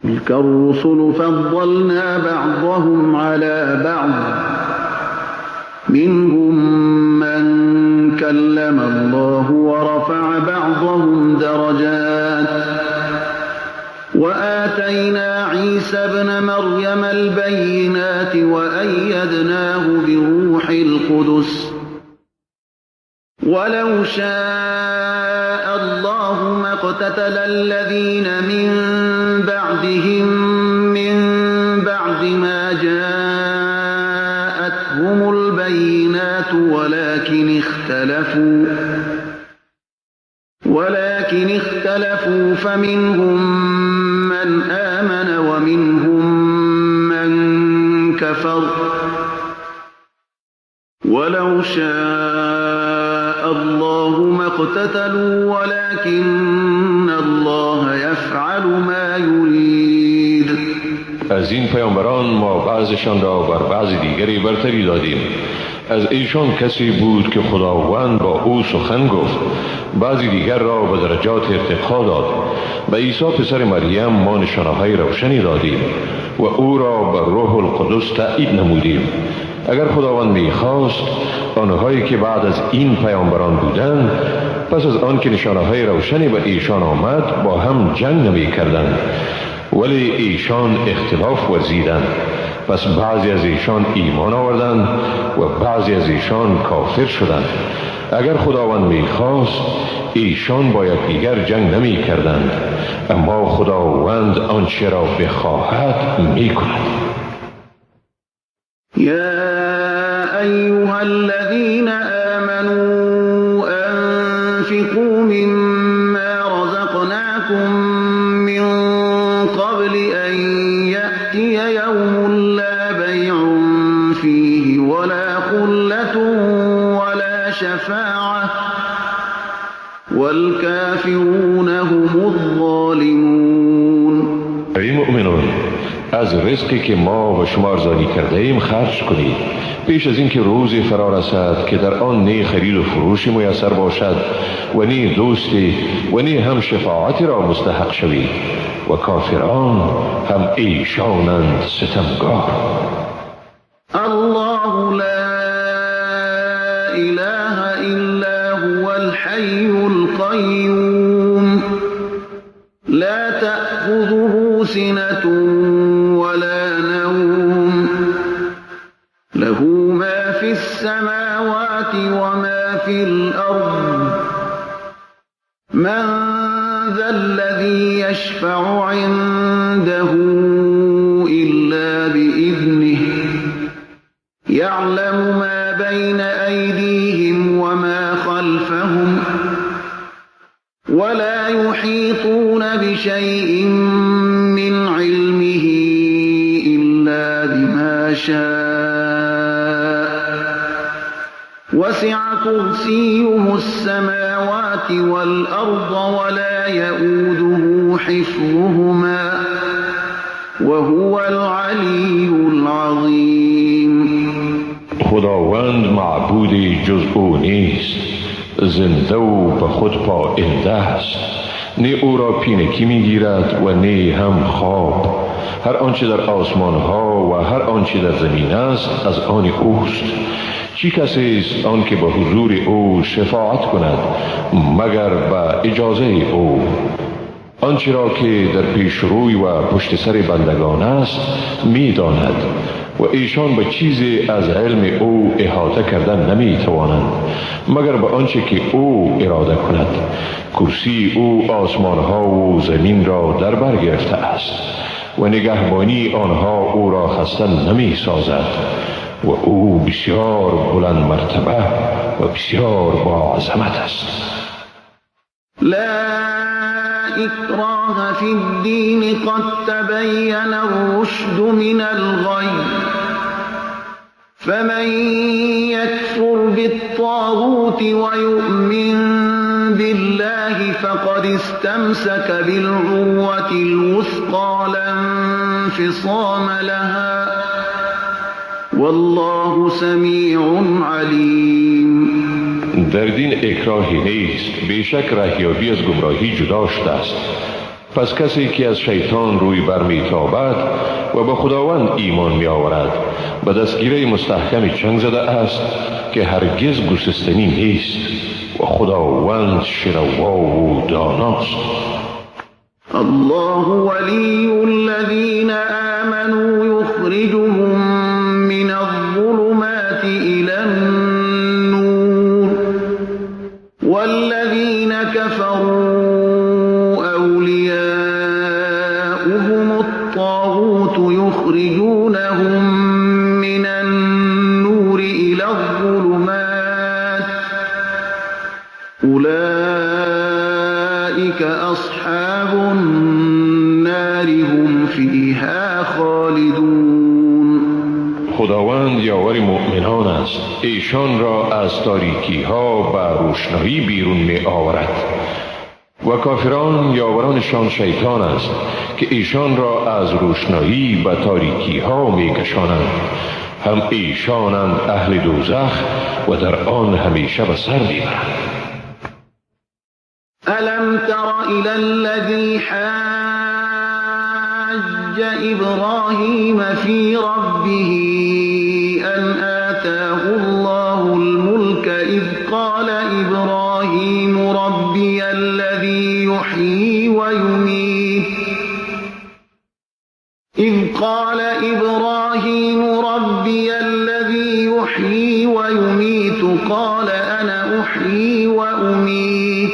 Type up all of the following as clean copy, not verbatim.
تلك الرسل فضلنا بعضهم على بعض منهم من كلم الله ورفع بعضهم درجات وآتينا عيسى ابن مريم البينات وأيدناه بروح القدس ولو شاء الله ما اقتتل الذين من بعدهم من بعد ما جاءتهم البينات ولكن اختلفوا فمنهم من آمن ومنهم من كفر ولو شاء الله ما اقتتلوا ولكن الله يفعل ما يريد. از این پیامبران ما بعضشان را بر بعض دیگری برتری دادیم. از ایشان کسی بود که خداوند با او سخن گفت، بعضی دیگر را به درجات ارتقا داد. به عیسی پسر مریم ما نشانه‌های روشنی دادیم و او را به روح القدس تأیید نمودیم. اگر خداوند می‌خواست آنهایی که بعد از این پیامبران بودند پس از آن که نشانه‌های روشنی به ایشان آمد با هم جنگ نمی‌کردند، ولی ایشان اختلاف ورزیدند. پس بعضی از ایشان ایمان آوردند و بعضی از ایشان کافر شدند. اگر خداوند می‌خواست ایشان با یکدیگر جنگ نمی‌کردند، اما خداوند آنچه را بخواهد می‌کند. يا أيها الذين آمنوا أنفقوا مما رزقناكم من قبل أن يأتي يوم لا بيع فيه ولا خلة ولا شفاعة والكافرون هم الظالمون. ای مؤمنون، از رزقی که ما و شما ارزانی کرده ایم خرج کنید پیش از اینکه روزی فرا رسد که در آن نه خرید و فروشی میسر باشد و نه دوستی و نه هم شفاعتی را مستحق شوید و کافران هم ایشانند ستمگار. الله لا اله الا هو الحی القیوم لا تأخذه سنة ولا نوم له ما في السماوات وما في الأرض من ذا الذي يشفع عنده إلا بإذنه يعلم ما بين أيديهم وما خلفهم ولا يحيطون بشيء من علمه إلا بما شاء وسع كرسيه السماوات والأرض ولا يؤوده حفظهما وهو العلي العظيم. خداوند معبودی جز او نیست، زنده و به خود پاینده است. نه او را پینکی میگیرد و نه هم خواب. هر آنچه در آسمان ها و هر آنچه در زمین است از آن اوست. چی کسی است آن که به حضور او شفاعت کند مگر به اجازه او؟ آنچه را که در پیش روی و پشت سر بندگان است میداند و ایشان به چیزی از علم او احاطه کردن نمی توانند مگر به آنچه که او اراده کند. کرسی او آسمان ها و زمین را در بر گرفته است و نگهبانی آنها او را خسته نمی سازد و او بسیار بلند مرتبه و بسیار با عظمت است. لا إكراه في الدين قد تبين الرشد من الغي فمن يكفر بالطاغوت ويؤمن بالله فقد استمسك بالعروة الوثقى لا انفصام لها والله سميع عليم. در دین اکراهی نیست، بیشک رهیابی از گمراهی جدا شده است. پس کسی که از شیطان روی برمیتابد و به خداوند ایمان می آورد به دستگیره مستحکم چنگ زده است که هرگز گسستنی نیست و خداوند شنوا و داناست. الله ولی الذین آمنوا یخرجهم من الظلمات الى النور والذین كفروا أولياؤهم الطاغوت يخرجونهم من النور إلى الظلمات أولئك أصحاب النار هم فيها خالدون. خداوند یاور مؤمنان است، ایشان را از تاریکی ها به روشنایی بیرون می آورد و کافران یاورانشان شیطان است که ایشان را از روشنایی به تاریکی ها می کشانند. هم ایشانند اهل دوزخ و در آن همیشه به سر می برند. ألم تر إلى الذي حاج إبراهيم في ربه أن آتاه الله الملك إذ قال إبراهيم ربي الذي يحيي ويميت إذ قال إبراهيم ربي الذي يحيي ويميت قال أنا أحيي وأميت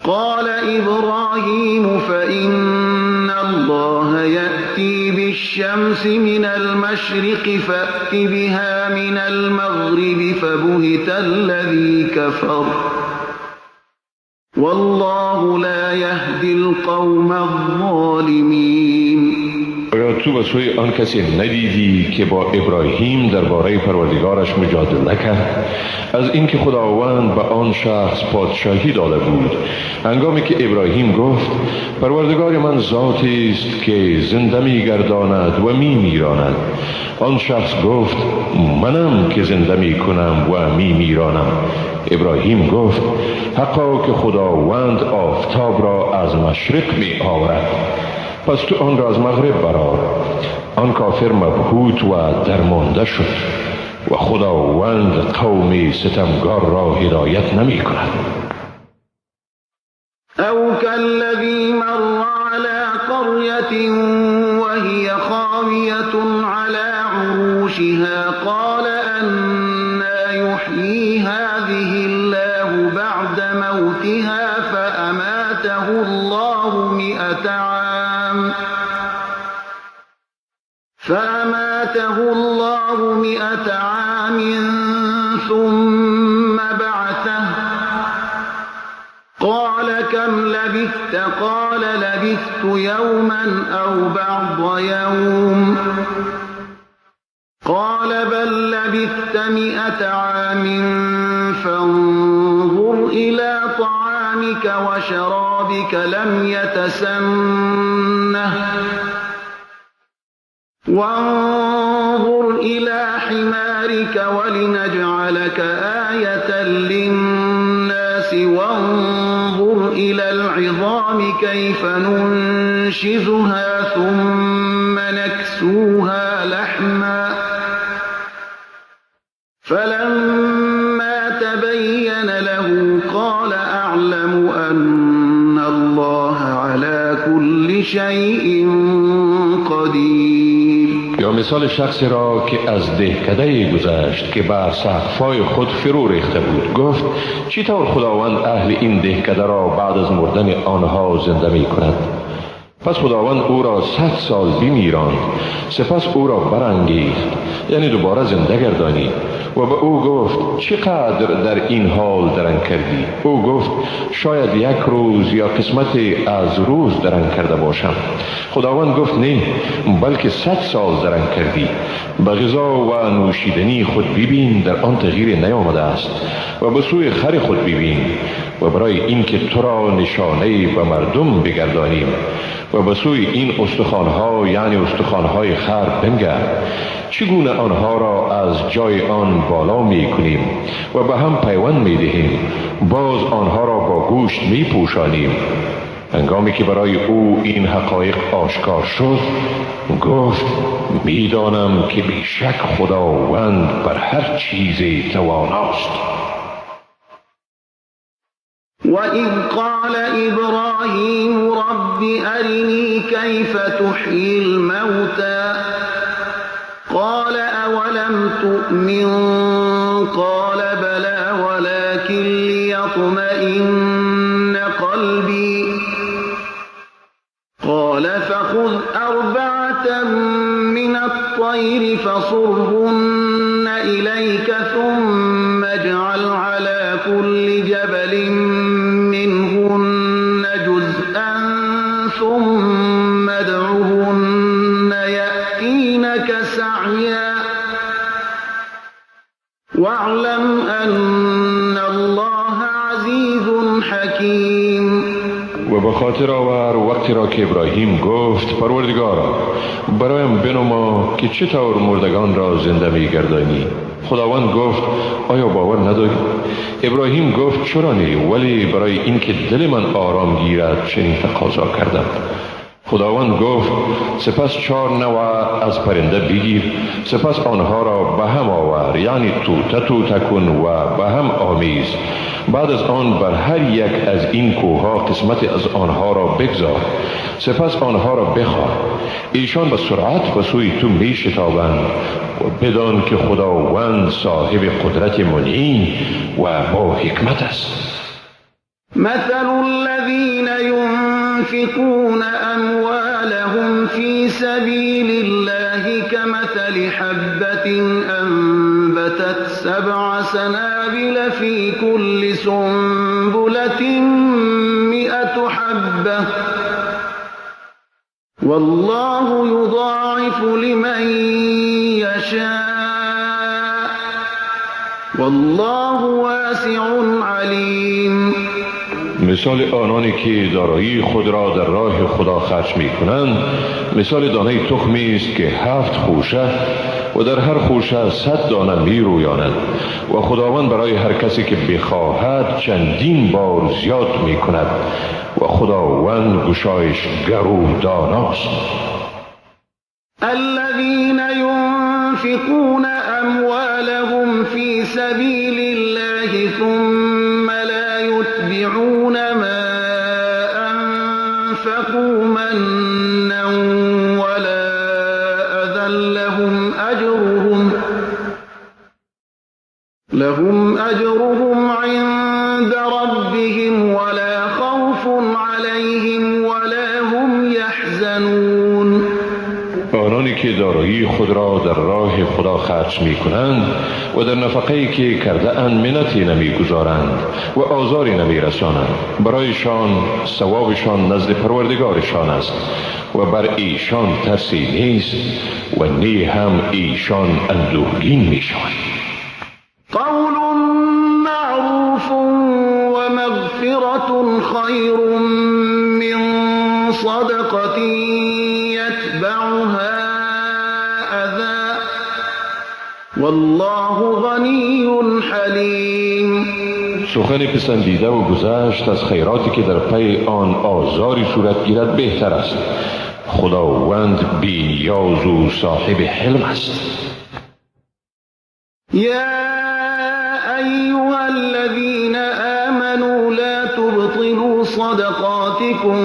قال إبراهيم فإن الله يأتي بالشمس من المشرق فأت بها من المغرب فبهت الذي كفر والله لا يهدي القوم الظالمين. آیا تو به سوی آن کسی ندیدی که با ابراهیم درباره پروردگارش مجادله کرد از اینکه خداوند به آن شخص پادشاهی داده بود؟ هنگامی که ابراهیم گفت پروردگار من ذاتی است که زنده می‌گرداند و می‌میراند، آن شخص گفت منم که زنده می‌کنم و می‌میرانم. ابراهیم گفت حقا که خداوند آفتاب را از مشرق می آورد، پس تو آن را از مغرب برآر. آن کافر مبهوت و درمانده شد و خداوند قوم ستمگار را هدایت نمی کند. او كالذی مر على قرية وهي خاوية على عروشها قال أنى يحيي هذه الله بعد موتها فأماته الله 100 عام فأماته الله 100 عام ثم بعثه قال كم لبثت؟ قال لبثت يوما أو بعض يوم. قال بل لبثت 100 عام فانظر إلى طعامك وشرابك لم يتسنه وانظر إلى حمارك ولنجعلك آية للناس وانظر إلى العظام كيف ننشزها ثم نكسوها لحما فلما تبين له قال أعلم أن الله على كل شيء قدير. یا مثال شخصی را که از دهکده گذشت که بر سقف‌های خود فرو ریخته بود، گفت چطور خداوند اهل این دهکده را بعد از مردن آنها زنده می کند؟ پس خداوند او را 100 سال بمیراند، سپس او را برانگیخت، یعنی دوباره زنده گردانید، و به او گفت چقدر در این حال درنگ کردی؟ او گفت شاید یک روز یا قسمت از روز درنگ کرده باشم. خداوند گفت نه، بلکه 100 سال درنگ کردی. به غذا و نوشیدنی خود ببین، در آن تغییر نیامده است، و به سوی خر خود ببین، و برای اینکه تو را نشانه به مردم بگردانیم، و به سوی این استخوانها، یعنی استخوانهای خر بنگر، چگونه آنها را از جای آن بالا می کنیم و به هم پیوند می دهیم، باز آنها را با گوشت می پوشانیم. هنگامی که برای او این حقایق آشکار شد گفت میدانم که بیشک خداوند بر هر چیز تواناست. وَإِذْ قَالَ إِبْرَاهِيمُ رَبِّ أَرِنِي كَيْفَ تُحْيِي الْمَوْتَى قَالَ أَوَلَمْ تُؤْمِنْ قَالَ بَلَى وَلَكِنْ لِيَطْمَئِنَّ قَلْبِي قَالَ فَخُذْ أَرْبَعَةً مِنَ الطَّيْرِ فَصُرْهُنَّ إِلَيْكَ ثُمَّ اجْعَلْ عَلَى كُلِّ جَبَلٍ منهن جزءا ثم ادعهن يأتينك سعيا واعلم أن الله عزيز حكيم. و به خاطر آور وقتی را که ابراهیم گفت پروردگارا برایم بنما که چطور مردگان را زنده می‌گردانی. خداوند گفت آیا باور نداری؟ ابراهیم گفت چرا نه، ولی برای اینکه دل من آرام گیرد چنین تقاضا کردم. خداوند گفت سپس 4 نوع از پرنده بگیر، سپس آنها را به هم آور، یعنی توته توته کن و به هم آمیز. بعد از آن بر هر یک از این کوهها قسمتی از آنها را بگذار، سپس آنها را بخواه. ایشان به سرعت به سوی تو می شتابند و بدان که خداوند صاحب قدرت منعم و با حکمت است. مثل الذين ينفقون أموالهم في سبيل الله كمثل حبة أنبتت 7 سنابل في كل سنبلة 100 حبة والله يضاعف لمن يشاء والله واسع عليم. مثال آنانی که دارایی خود را در راه خدا خرج می کنند مثال دانه تخمی است که 7 خوشه و در هر خوشه 100 دانه می رویاند و خداوند برای هر کسی که بخواهد چندین بار زیاد می کند و خداوند گشایش گر و داناست. الذين ينفقون أموالهم في سبيل الله ثم لا يتبعون ما أنفقوا منا ولا أذى لهم أجرهم عند ربهم ولا خوف عليهم ولا هم يحزنون. آنانی که دارایی خود را در راه خدا خرج می کنند و در نفقه‌ای که کرده اند منتی نمی گذارند و آزاری نمی رسانند، برایشان ثوابشان نزد پروردگارشان است و بر ایشان ترسی نیست و نی هم ایشان اندوهگین می شوند. قول معروف ومغفرة خیر من صدقة يتبعها أذى والله غنی حلیم. سخن پسندیده و گذشت از خیراتی که در پی آن آزاری صورت گیرد بهتر است. خداوند بی نیاز و صاحب حلم است. یا ایها الذین آمنوا لا تبطلوا صدقاتكم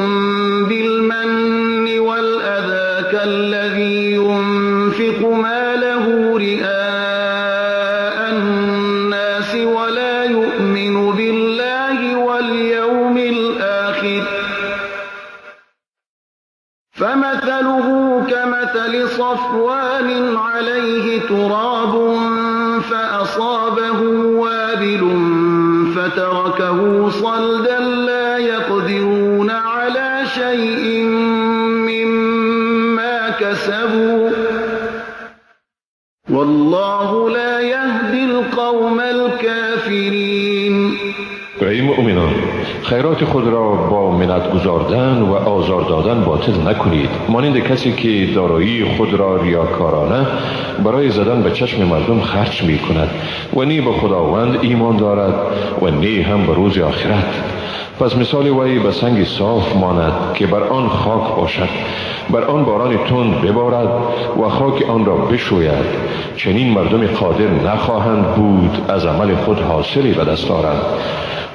بالمن والأذى كالذي ينفق ماله رئاء الناس ولا يؤمن بالله واليوم الآخر فمثله كمثل صفوان عليه تراب فأصابه وابل فتركه صلدا لا يقدرون على شيء مما كسبوا والله لا يهدي القوم الكافرين. ای مؤمنان، خیرات خود را با منت گذاردن و آزار دادن باطل نکنید، مانند کسی که دارایی خود را ریاکارانه برای زدن به چشم مردم خرج می کند و نی به خداوند ایمان دارد و نی هم به روز آخرت. پس مثال وی به سنگ صاف ماند که بر آن خاک باشد، بر آن باران تند ببارد و خاک آن را بشوید. چنین مردم قادر نخواهند بود از عمل خود حاصلی به دست آرند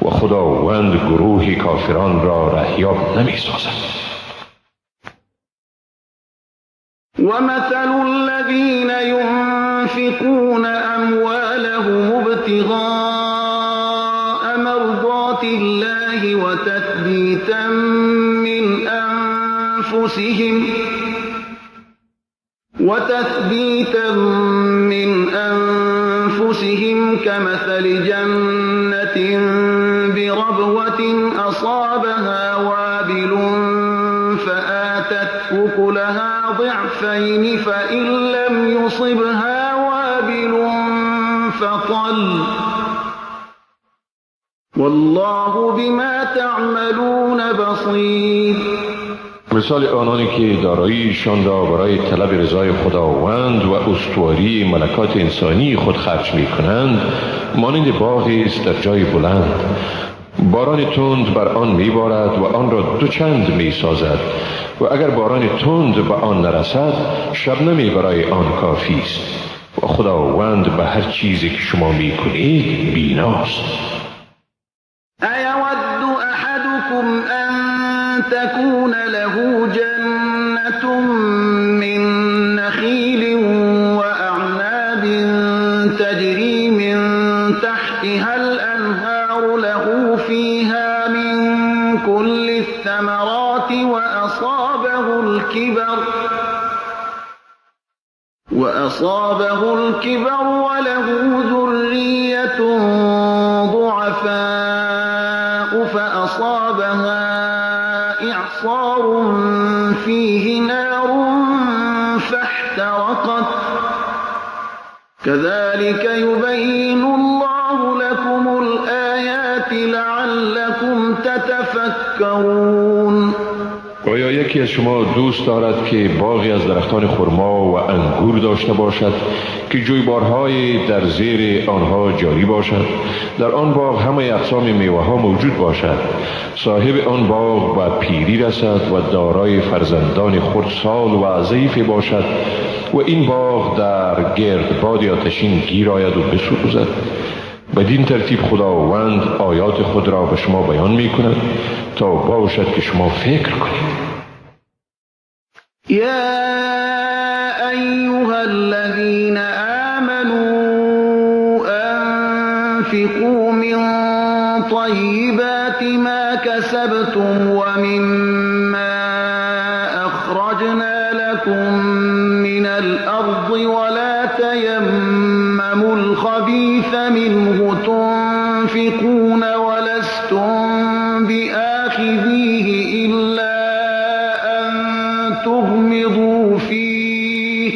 و خداوند گروهی کافران را رهیاب نمی سازد. ومثل الذين ينفقون أموالهم ابتغاء مرضات الله وتثبيتا من أنفسهم كمثل جنة بربوة أصابها وابل فآتت أكلها ضعفين فإن لم يصبها وابل فطل والله بما تعملون بصير. مثال آنانی که داراییشان را برای طلب رضای خداوند و استواری ملکات انسانی خود خرج می کنند مانند باغی است در جای بلند، باران تند بر آن می بارد و آن را دوچند می سازد و اگر باران تند به آن نرسد شبنمی برای آن کافی است و خداوند به هر چیزی که شما می کنید بیناست. أيود أحدكم أن تكون له جنة من نخيل وأعناب تجري من تحتها الأنهار له فيها من كل الثمرات وأصابه الكبر وله ذرية ضعفاء فأصابها إعصار فيه نار فاحترقت كذلك يبين الله لكم الآيات لعلكم تتفكرون. آیا یکی از شما دوست دارد که باغی از درختان خرما و انگور داشته باشد که جویبارهای در زیر آنها جاری باشد، در آن باغ همه اقسام میوه ها موجود باشد، صاحب آن باغ به پیری رسد و دارای فرزندان خردسال و ضعیف باشد و این باغ در گردباد آتشین گیر آید و بسوزد؟ بدین ترتیب خداوند آیات خود را به شما بیان می کند تا باشد که شما فکر کنید. یا ایها الذین آمنوا انفقوا من طیبات ما کسبتم ومما اخرجنا لكم من الارض ولا تيمموا الخبيث منه تنفقون ولستم بآخذيه إلا أن تغمضوا فيه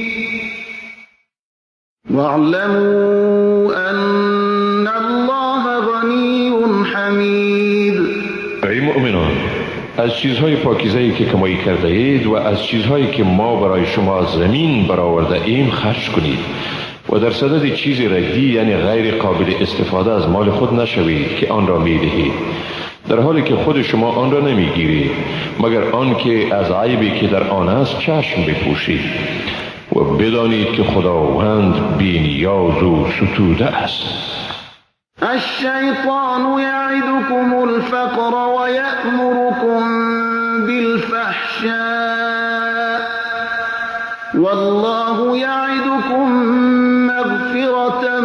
واعلموا أن الله غني حميد. ای مؤمنان، از چیزهای پاکیزه‌ای که کمایی کرده اید و از چیزهایی که ما برای شما از زمین برآورده ایم خرج کنید و در صدد چیز ردی یعنی غیر قابل استفاده از مال خود نشوید که آن را می دهید، در حالی که خود شما آن را نمی گیرید مگر آن که از عیبی که در آن است چشم بپوشید و بدانید که خداوند بی نیاز و ستوده است. الشیطان یعدکم الفقر و یأمرکم بالفحشاء والله یعدکم مغفرة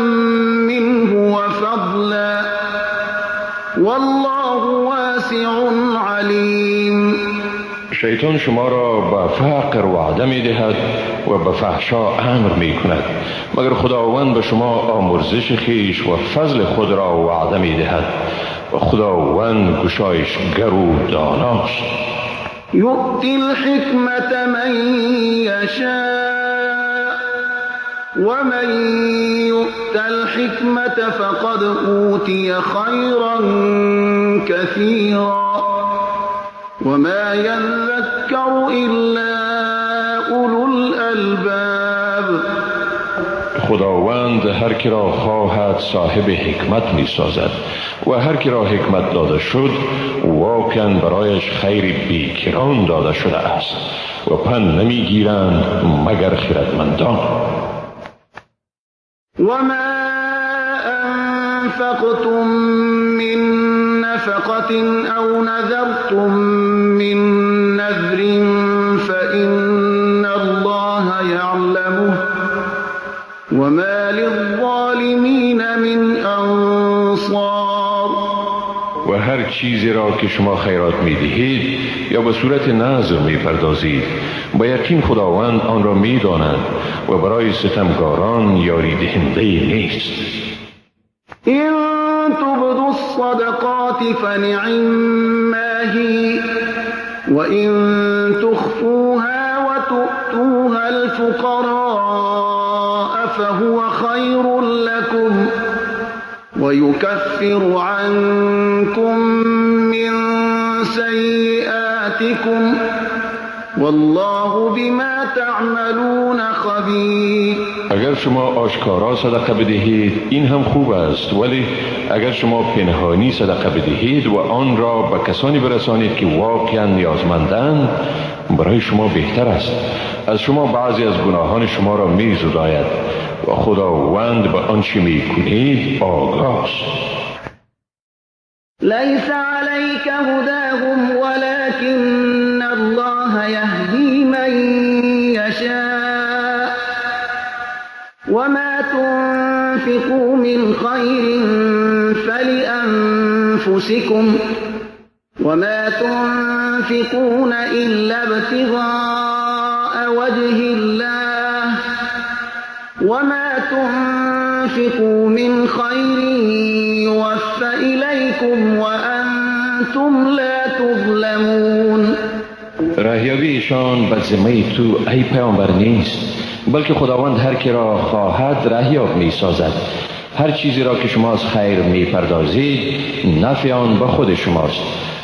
منه وفضلا والله واسع علیم. شیطان شما را به فقر وعده می دهد و به فحشا امر می کند، مگر خداوند به شما آمرزش خویش و فضل خود را وعده می دهد و خداوند گشایشگر و داناست. یؤتی الحکمة من یشاء ومن يؤت الحكمة فقد أوتي خيرا كثيرا وما يذكر إلا أولو الألباب. خداوند هر کی را خواهد صاحب حکمت می سازد و هر کی را حکمت داده شد واقعا برایش خیر بیکران داده شده است و پند نمی گیرند مگر خردمندان. وما أنفقتم من نفقة أو نذرتم من نذر فإن الله يعلمه وما للظالمین من انصار. و هر چیزی را که شما خیرات می‌دهید یا به صورت نذر می‌پردازید با یقین خداوند آن را می‌داند و برای ستمکاران یاری دهنده نیست. إن تبدوا الصدقات فنعما هي وإن تخفوها وتؤتوها الفقراء فهو خير لكم ويكفر عنكم من سيئاتكم والله بما تعملون خبير. اگر شما آشکارا صدقه بدهید این هم خوب است، ولی اگر شما پنهانی صدقه بدهید و آن را به کسانی برسانید که واقعا نیازمندند برای شما بهتر است. از شما بعضی از گناهان شما را می زداید و خداوند به آنچه می کنید آگاه است. لیس علیک هداهم ولکن الله یهدی من یشاء وما تنفقوا من خیر فلأنفسکم وما تنفقون إلا ابتغاء وجه الله وما تنفقوا من خير يوف إليكم وأنتم لا تظلمون. راهیابی ایشان به ذمه تو ای پیامبر نیست، بلکه خداوند هر کی را خواهد راهیاب می سازد. هر چیزی را که شما از خیر می پردازید نفع آن به خود شماست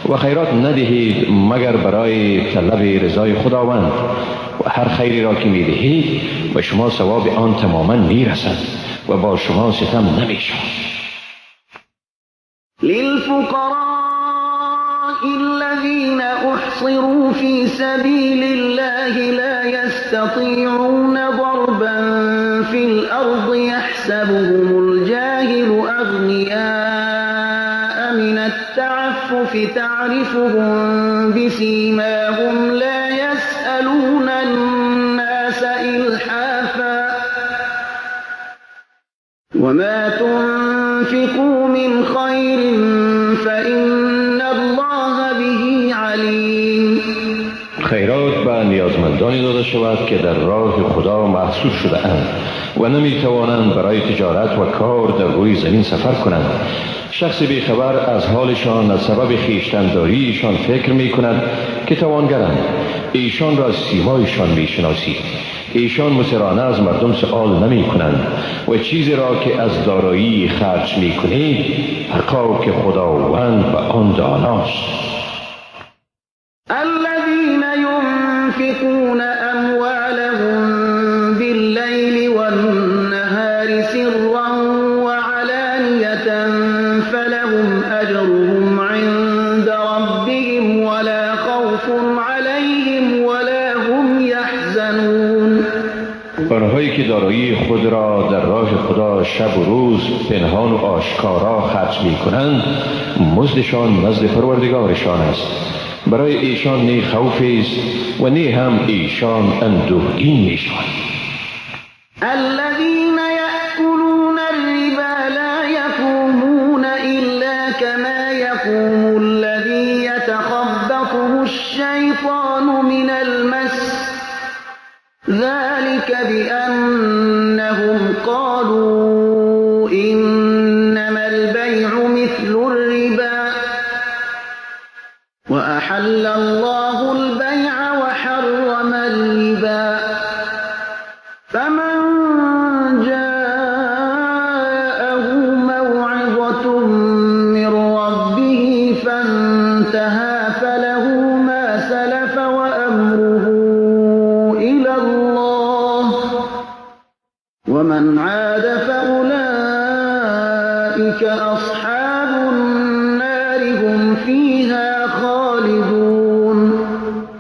و خیرات ندهید مگر برای طلب رضای خداوند و هر خیری را که می دهید به شما ثواب آن تماما می رسد و با شما ستم نمی شود. للفقراء الذين أحصروا في سبيل الله لا يستطيعون ضربا في الأرض يحسبهم الجاهل أغنياء من التعفف تعرفهم بسيماهم لا يسألون الناس إلحافا وما تنفقوا من خير فإن الله به عليم. خیرات به نیازمندانی داده شود که در راه خدا محصور شده اند و نمی توانند برای تجارت و کار در روی زمین سفر کنند. شخص بیخبر از حالشان از سبب خویشتنداریشان فکر می کند که توانگرند. ایشان را سیمایشان می شناسید. ایشان مصرانه از مردم سؤال نمی کنند و چیزی را که از دارایی خرج می کنید حقا که خداوند به آن داناست. الذين ينفقون أموالهم بالليل والنهار سرا وعلانية فلهم أجرهم عند ربهم ولا خوف عليهم ولا هم يحزنون. آنهایی که دارایی خود را در راه خدا شب و روز پنهان و آشکارا خرج می کنند مزدشان نزد پروردگارشان است. برای ایشان نی خوف است و نی هم ایشان اندوهگین می شوند. الذين يأكلون الربا لا يقومون إلا كما يقوم الذي يتخبطه الشيطان من المس ذلك بأنهم قالوا إنما البيع مثل الربا وأحل الله البيع وحرم الربا فمن ومن عاد فأولئك أصحاب النار هم فيها خالدون.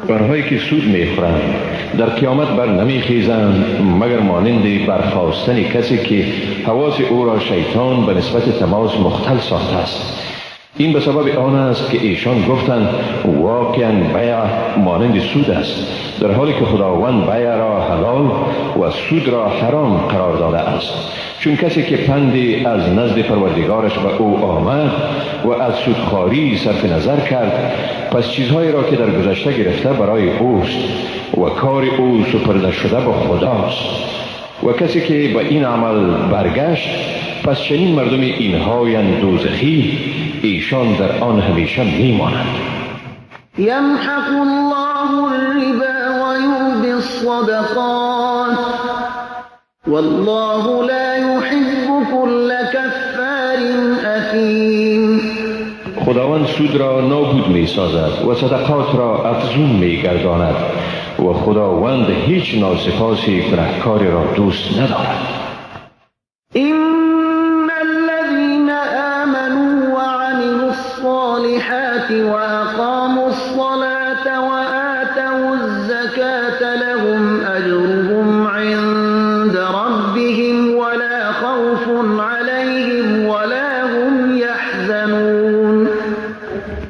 آنهایی که سود میخورند در قیامت بر نمیخیزند مگر مانند برخاستن کسی که حواس او را شیطان به نسبت تماس مختل ساخته است. این به سبب آن است که ایشان گفتند واقعا بیع مانند سود است، در حالی که خداوند بیع را حلال و سود را حرام قرار داده است. چون کسی که پندی از نزد پروردگارش به او آمد و از سودخواری صرف نظر کرد، پس چیزهایی را که در گذشته گرفته برای اوست و کار او سپرده شده به خداست. و کسی که به این عمل برگشت، پس چنین مردم اینهایند دوزخی، ایشان در آن همیشه میمانند. یمحق الله الربا ویربی الصدقات والله لا يحب كل كفار اثیم. خداوند سود را نابود می سازد و صدقات را افزون می گرداند و خداوند هیچ ناسپاسی گناهکاری را دوست ندارد. إن الذين آمنوا وعملوا الصالحات وأقاموا الصلاة وآتوا الزكاة لهم أجرهم عند ربهم ولا خوف عليهم ولا هم يحزنون.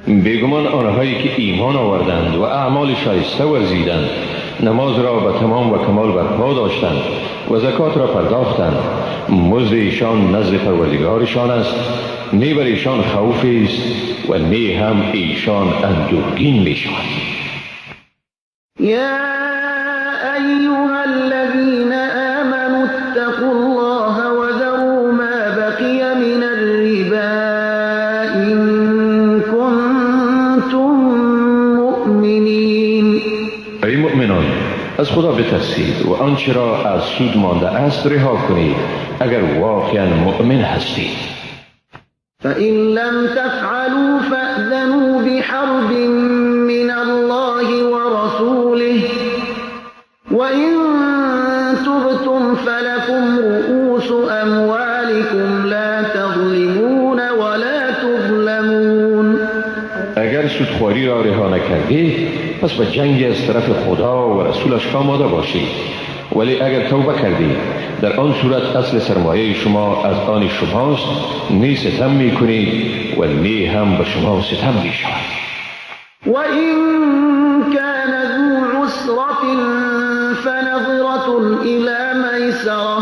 بیگمان آنهایی که ایمان آوردند و اعمال شایسته ورزیدند، نماز را به تمام و کمال برپا داشتند و زکات را پرداختند، مزد ایشان نزد پروردگارشان است، نه بر ایشان خوفی است و نه هم ایشان اندوهگین می شوند. یا ایها الذین آمنوا اتقوا الله وذروا ما بقی من الربا إن کنتم مؤمنین. ای مؤمنان، از خدا بترسید و آنچه را از سود مانده است رها کنید اگر واقعا مؤمن هستید. فإن لم تفعلوا فأذنوا بحرب من الله ورسوله وإن تبتم فلكم رؤوس أموالكم لا تظلمون ولا تظلمون. اگر سودخواری را رها نکردید، پس به جنگ از طرف خدا و رسولش آماده باشید، ولی اگر توبه کردید، در آن صورت اصل سرمایه شما از آن شماست، نه ستم می کنید و نه هم به شما ستم می شود. و این کان ذو عسرة فنظرة إلى میسرة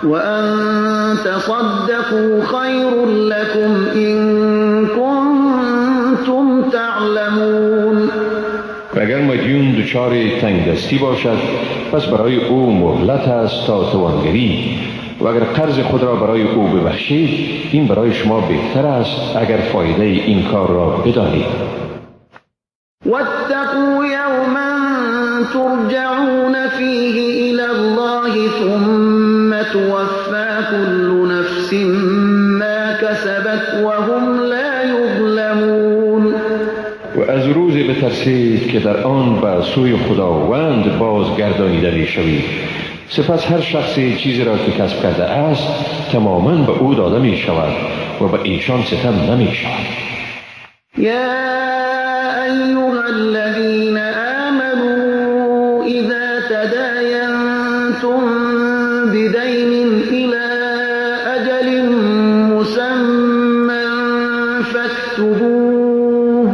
وأن تصدقوا خیر لكم إن کنتم تعلمون. و اگر مدیون دچار تنگ دستی باشد، پس برای او مهلت است تا توانگری، و اگر قرض خود را برای او ببخشید، این برای شما بهتر است اگر فایده این کار را بدانید. واتقوا یوما ترجعون فیه الی الله ثم توفی كل نفس ما کسبت وهم لا یظلمون. و از روزی بترسید که در آن به سوی خداوند بازگردانیده می‌شوید، سپس هر شخصی چیزی را که کسب کرده است تماما به او داده می شود و به ایشان ستم نمی شود. یا ایها الذین آمنوا اذا تداینتم بدین الی اجل مسمى فاكتبوه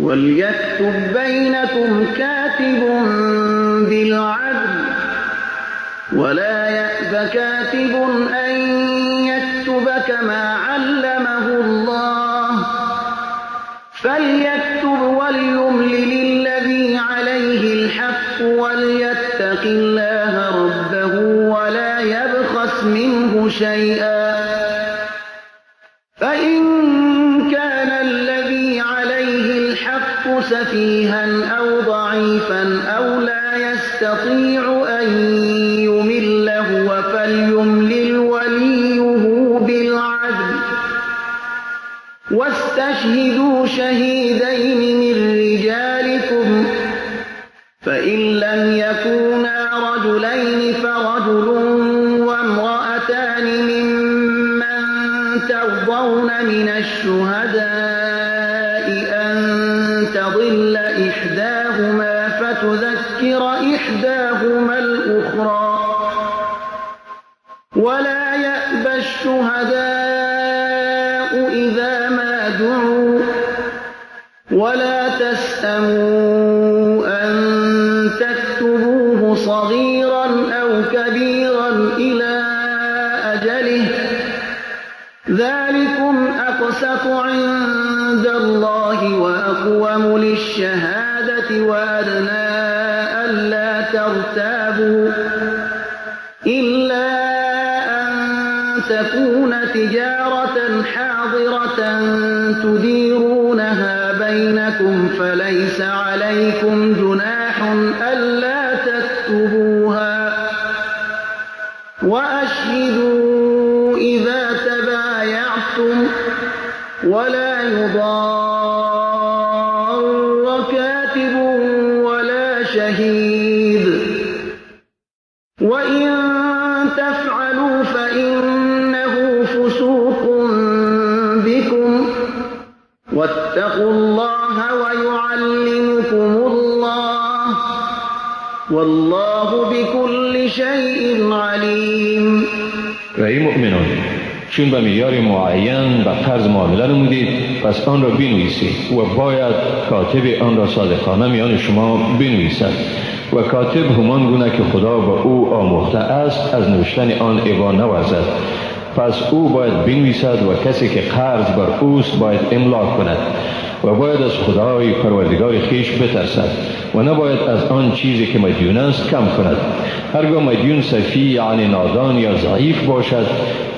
وليكتب بينكم كاتب بالعدل ولا يأب كاتب أن يكتب كما علمه الله فليكتب وليملل الذي عليه الحق وليتق الله ربه ولا يبخس منه شيئا فإن كان الذي عليه الحق سفيها أو ضعيفا أو لا يستطيع أن يمل هو فليملل وليه بالعدل واستشهدوا شهيدين من رجالكم فإن لم يكونا رجلين الشهداء أن تضل إحداهما فتذكر إحداهما الأخرى ولا يأبى الشهداء إذا ما دعوا ولا تسأموا أن تكتبوه صغيرا أو كبيرا إلى أجله ذلكم أقسط عند الله وأقوم للشهادة وأدنى ألا ترتابوا إلا أن تكون تجارة حاضرة تديرونها بينكم فليس عليكم جناح ألا تكتبوها وأشهدوا إذا تبايعتم ولا يضار كاتب ولا شهيد وإن تفعلوا فإنه فسوق بكم واتقوا الله ويعلمكم الله والله بكل شيء عليم. و ای مؤمنان، چون به معیار معین به قرض معامله نمودید پس آن را بنویسید و باید کاتب آن را صادقانه میان شما بنویسد و کاتب همان گونه که خدا به او آموخته است از نوشتن آن ابا نورزد. پس او باید بنویسد و کسی که قرض بر اوست باید املا کند و باید از خدای پروردگار خویش بترسد و نباید از آن چیزی که مدیون است کم کند. هرگاه مدیون سفی یعنی نادان یا ضعیف باشد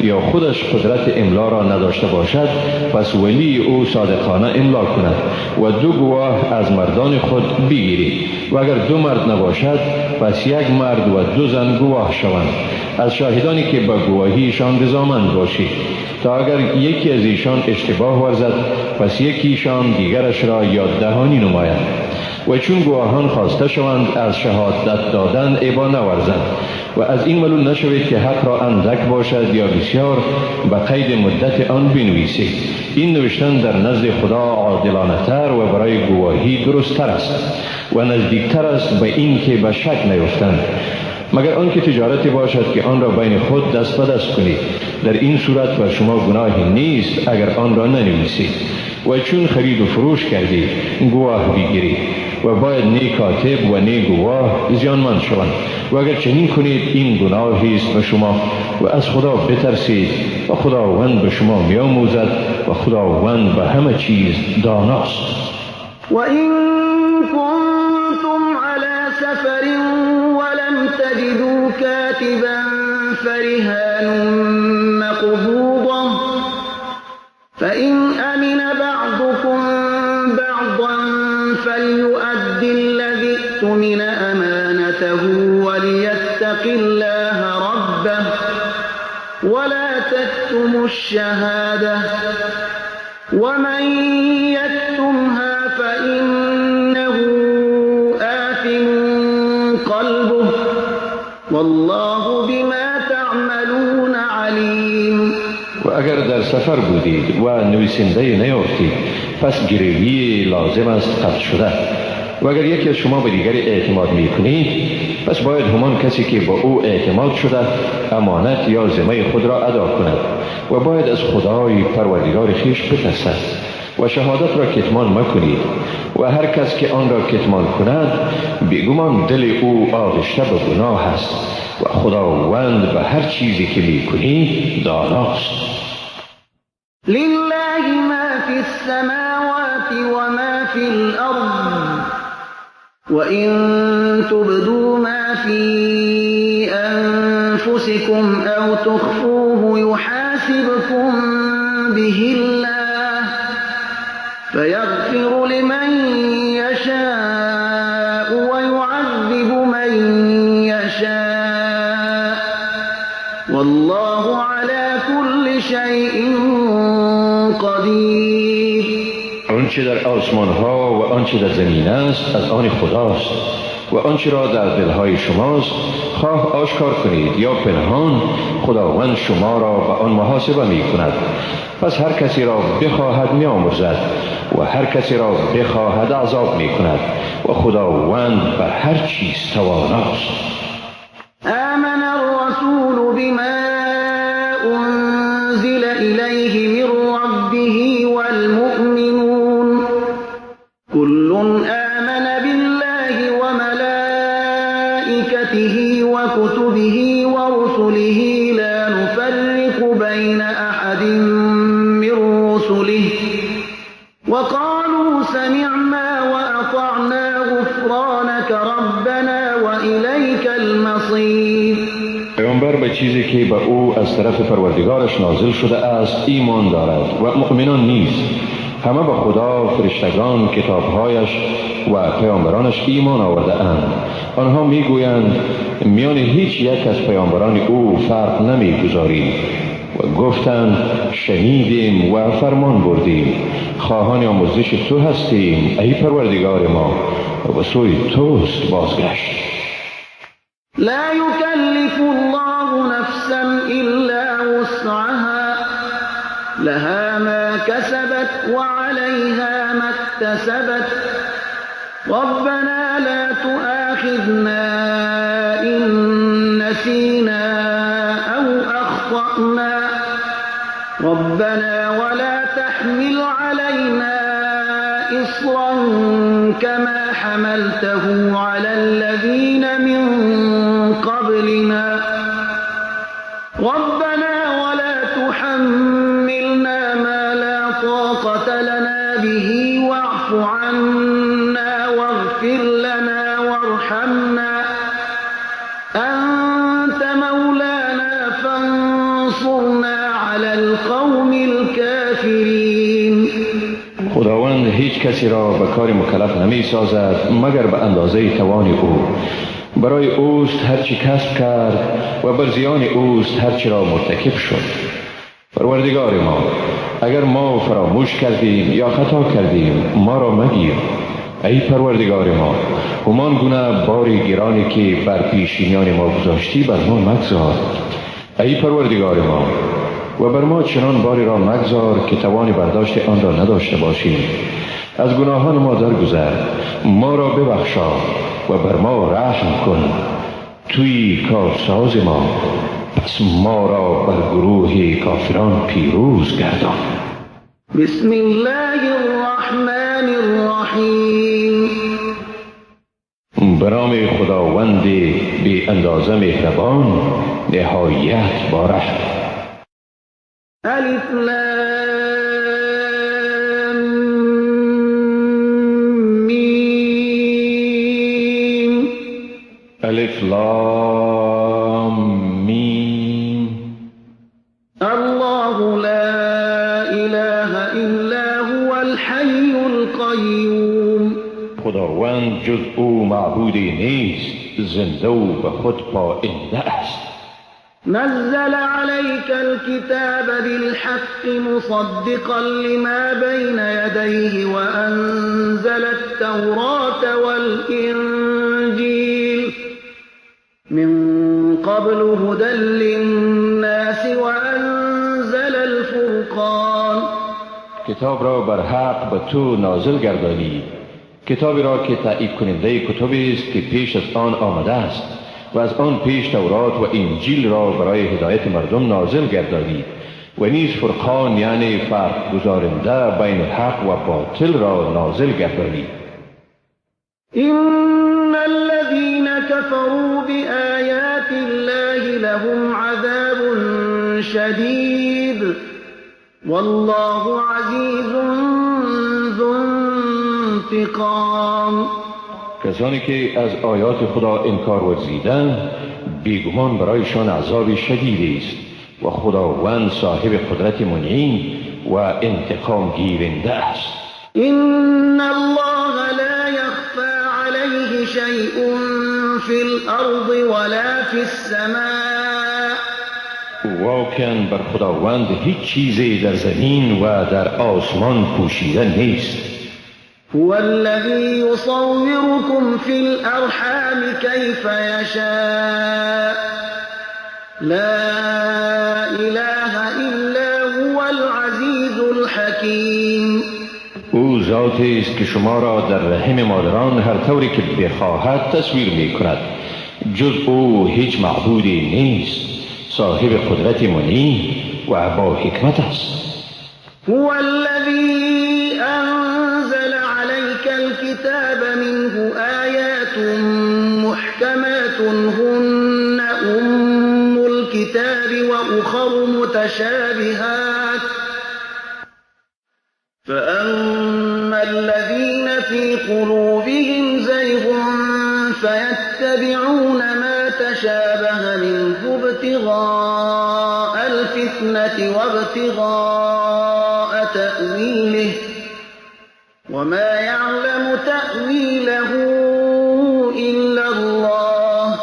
یا خودش قدرت املا را نداشته باشد پس ولی او صادقانه املا کند و دو گواه از مردان خود بگیرید و اگر دو مرد نباشد پس یک مرد و دو زن گواه شوند از شاهدانی که به گواهیشان رضامند باشید، تا اگر یکی از ایشان اشتباه ورزد پس یکیشان دیگرش را یاد دهانی نماید و چون گواهان خواسته شوند از شهادت دادن ابا نورزند و از این ملول نشوید که حق را اندک باشد یا بسیار، به قید مدت آن بنویسید. این نوشتن در نزد خدا عادلانه تر و برای گواهی درست تر است و نزدیکتر است به این که به شک نیفتند، مگر آنکه تجارتی باشد که آن را بین خود دست به دست کنید. در این صورت بر شما گناهی نیست اگر آن را ننویسید و چون خرید و فروش کردید گواه بگیرید و باید نی کاتب و نی گواه زیانمند شوند و اگر چنین کنید این گناهی است به شما و از خدا بترسید و خداوند به شما میآموزد و خداوند به همه چیز داناست. و این کنتم علی سفر ولم تجدوا كاتبا فرهان مقبوضة فإن أمن بعضكم بعضا فليؤد الذي اؤتمن أمانته وليتق الله ربه ولا تكتموا الشهادة ومن يكتمها فإنه آثم قلبه والله بما تعملون علیم. و اگر در سفر بودید و نویسنده نیافتید پس گروی لازم است قطع شده و اگر یکی از شما به دیگری اعتماد می کنید پس باید همان کسی که با او اعتماد شده امانت یا ذمه خود را ادا کند و باید از خدای پروردگار خویش بترسد و شهادت را کتمان مکنید و هر کس که آن را کتمان کند بیگمان دل او آغشته به گناه است و خداوند به هر چیزی که میکنید داناست. لله ما فی السماوات و ما فی الارض وإن تبدوا ما في أنفسكم أو تخفوه يحاسبكم به الله فيغفر لمن يشاء ويعذب من يشاء والله على كل شيء قدير. آنچه در آسمان ها و آنچه در زمین است از آن خداست و آنچه را در دلهای شماست خواه آشکار کنید یا پنهان، خداوند شما را به آن محاسبه می کند. پس هر کسی را بخواهد می آمرزد و هر کسی را بخواهد عذاب می کند و خداوند بر هر چیز تواناست. آمن الرسول بما أنزل إليه من ربه والمؤمنون كل آمن بالله وملائكته وكتبه ورسله لا نفرق بين أحد من رسله وقالوا سمعنا وأطعنا غفرانك ربنا وإليك المصير. پیامبر به چیزی که به او از طرف پروردگارش نازل شده است ایمان دارد و مؤمنان نیز. همه به خدا، فرشتگان، کتابهایش و پیامبرانش ایمان آورده اند. آنها میگویند میان هیچ یک از پیامبران او فرق نمیگذاریم و گفتند شنیدیم و فرمان بردیم، خواهان آمرزش تو هستیم ای پروردگار ما و به سوی توست بازگشت. لا يكلف الله نفسا إلا وسعها لها ما كسبت وعليها ما اكتسبت ربنا لا تؤاخذنا إن نسينا أو أخطأنا ربنا ولا تحمل علينا إصرا كما حملته على الذين من قبلنا ربنا ولا تحملنا ما لا طاقة لنا به واعف عنا واغفر لنا وارحمنا أنت مولانا فانصرنا على القوم الكافرين. خداوند هیچ کسی را به کار مکلف نمی سازد مگر به اندازه توان او. برای اوست هرچی کسب کرد و بر زیان اوست هرچی را مرتکب شد. پروردگار ما، اگر ما فراموش کردیم یا خطا کردیم ما را مگیر. ای پروردگار ما، همان گونه بار گرانی که بر پیشینیان ما گذاشتی بر ما مگذار. ای پروردگار ما، و بر ما چنان باری را مگذار که توان برداشت آن را نداشته باشیم. از گناهان ما درگذر، ما را ببخشا و بر ما رحم کن. توی کارساز ما، پس ما را بر گروه کافران پیروز گردان. بسم الله الرحمن الرحیم. به نام خداوند بی اندازه مهربان، نهایت با رحم. الف لام میم. الف لام میم. الله لا اله الا هو الحی القیوم. خداوند جز او معبودی نیست، زنده و به خود پاینده است. نزل عليك الكتاب بالحق مصدقا لما بين يديه وأنزل التوراة والإنجيل من قبل هدى للناس وأنزل الفرقان. کتاب را بر حق به تو نازل گردانید، کتابی را که تایید کننده کتبی است که پیش از آن آمده است و از آن پیش تورات و انجیل را برای هدایت مردم نازل گردانید و نیز فرقان، یعنی فرق گذارنده بین حق و باطل را نازل گردانید. إن الذين كفروا بآيات الله لهم عذاب شديد والله عزيز ذو انتقام. کسانی که از آیات خدا انکار ورزیدند بیگمان برایشان عذاب شدیدی است و خداوند صاحب قدرت منعم و انتقام گیرنده است. إن الله لا يخفى عليه شيء في الأرض ولا في السماء. واقعا بر خداوند هیچ چیزی در زمین و در آسمان پوشیده نیست. هو الذي يصوركم في الأرحام كيف يشاء لا إله إلا هو العزيز الحكيم. او ذاتی است که شما را در رحم مادران هر طوری که بخواهد تصویر می کند. جز او هیچ معبودی نیست. صاحب قدرت منی و با حکمت است. هو الذي أنزل عليك الكتاب منه آيات محكمات هن أم الكتاب وأخر متشابهات فأما الذين في قلوبهم زيغ فيتبعون ما تشابه منه ابتغاء الفتنة وابتغاء تأويله وما يعلم تأويله إلا الله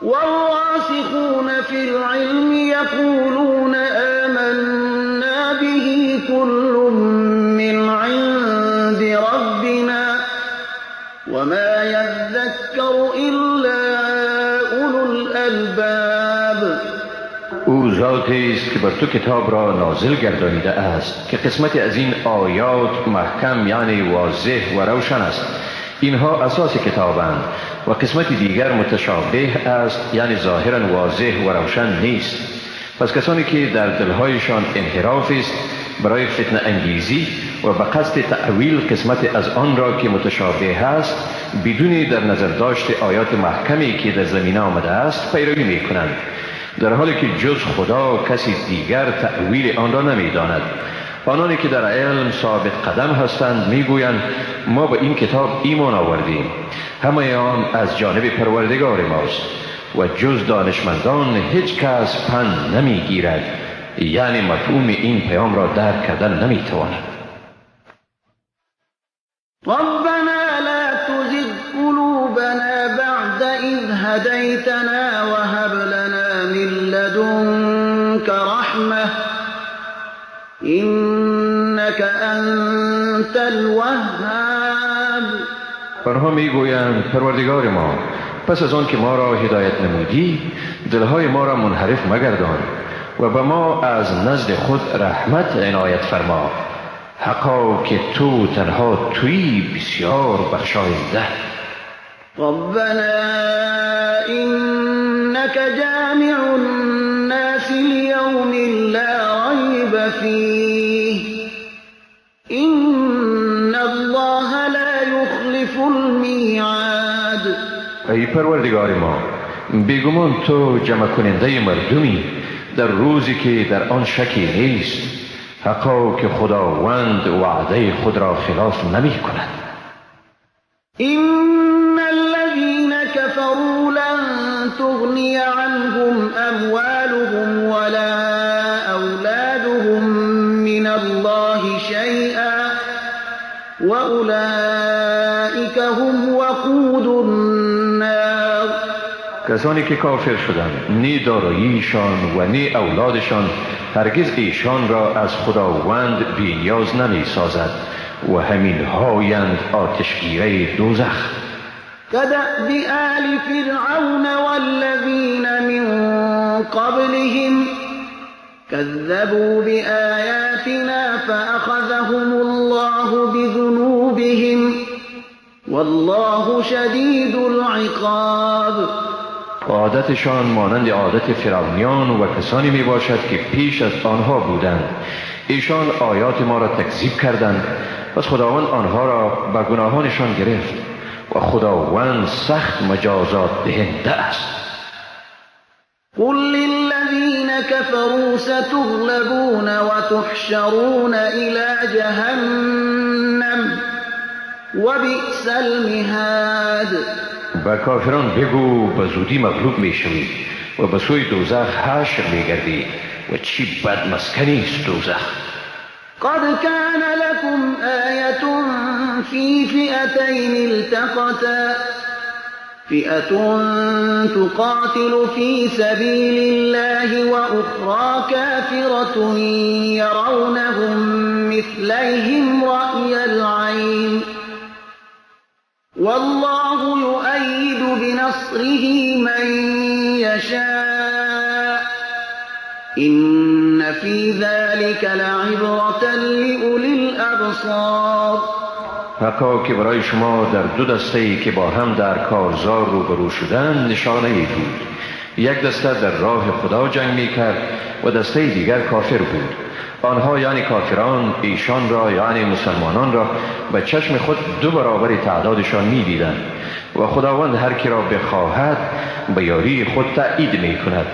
والراسخون في العلم يقولون آمنا به كل من عند ربنا وما يذكر إلا أولو الألباب. او ذاتی است که بر تو کتاب را نازل گردانیده است که قسمتی از این آیات محکم یعنی واضح و روشن است. اینها اساس کتابند و قسمت دیگر متشابه است، یعنی ظاهرا واضح و روشن نیست. پس کسانی که در دلهایشان انحراف است برای فتنه انگیزی و به قصد تأویل قسمت از آن را که متشابه است بدون در نظر داشت آیات محکمی که در زمینه آمده است پیروی می کنند، در حالی که جز خدا کسی دیگر تأویل آن را نمی داند. آنانی که در علم ثابت قدم هستند میگویند ما به این کتاب ایمان آوردیم، همه آن از جانب پروردگار ماست و جز دانشمندان هیچ کس پند نمیگیرد، یعنی مفهوم این پیام را درک کردن نمیتواند. ربنا لا تزغ قلوبنا بعد إذ هديتنا وهب لنا من لدنك رحمة إنك أنت الوهاب. آنها میگویند پروردگار ما، پس از آن که ما را هدایت نمودی دلهای ما را منحرف مگردان و به ما از نزد خود رحمت عنایت فرما، حقا که تو تنها تویی بسیار بخشاینده. ربنا إنك جامع الناس ليوم لا ريب فيه إن الله لا يخلف الميعاد. ای پروردگار ما، بیگمان تو جمع کننده مردمی در روزی که در آن شکی نیست، حقا که خداوند وعده خود را خلاف نمی کند. إن الذين كفروا لن تغني عنهم أموالهم ولا أولادهم من الله شيئا وأولئك هم وقود النار. کسانی که کافر شدند نی داراییشان و نی اولادشان هرگز ایشان را از خداوند بی‌نیاز نمی سازد و همین هایند آتشگیره دوزخ. كدأب آل فرعون والذین من قبلهم كذبوا بآیاتنا فأخذهم الله بذنوبهم والله شدید العقاب. عادتشان مانند عادت فرعونیان و کسانی می باشد که پیش از آنها بودند. ایشان آیات ما را تکذیب کردند، پس خداوند آنها را به گناهانشان گرفت و خداوند سخت مجازات دهنده است. قل للذین كفروا ستغلبون وتحشرون إلى جهنم وبئس المهاد. به کافران بگو به زودی مغلوب میشوید و به سوی دوزخ حشر میگردید و چی بد مسکنی است دوزخ. قد كان لكم آية في فئتين التقتا فئة تقاتل في سبيل الله وأخرى كافرة يرونهم مثليهم رأي العين والله يؤيد بنصره من يشاء إن في ذلك لعبرة لأولي الأبصار. حقا که برای شما در دو دسته‌ای که با هم در کارزار روبرو شدند نشانه‌ای بود. یک دسته در راه خدا جنگ می‌کرد و دسته دیگر کافر بود. آنها یعنی کافران ایشان را یعنی مسلمانان را به چشم خود دو برابر تعدادشان می‌دیدند و خداوند هر کی را بخواهد به یاری خود تأیید می‌کند.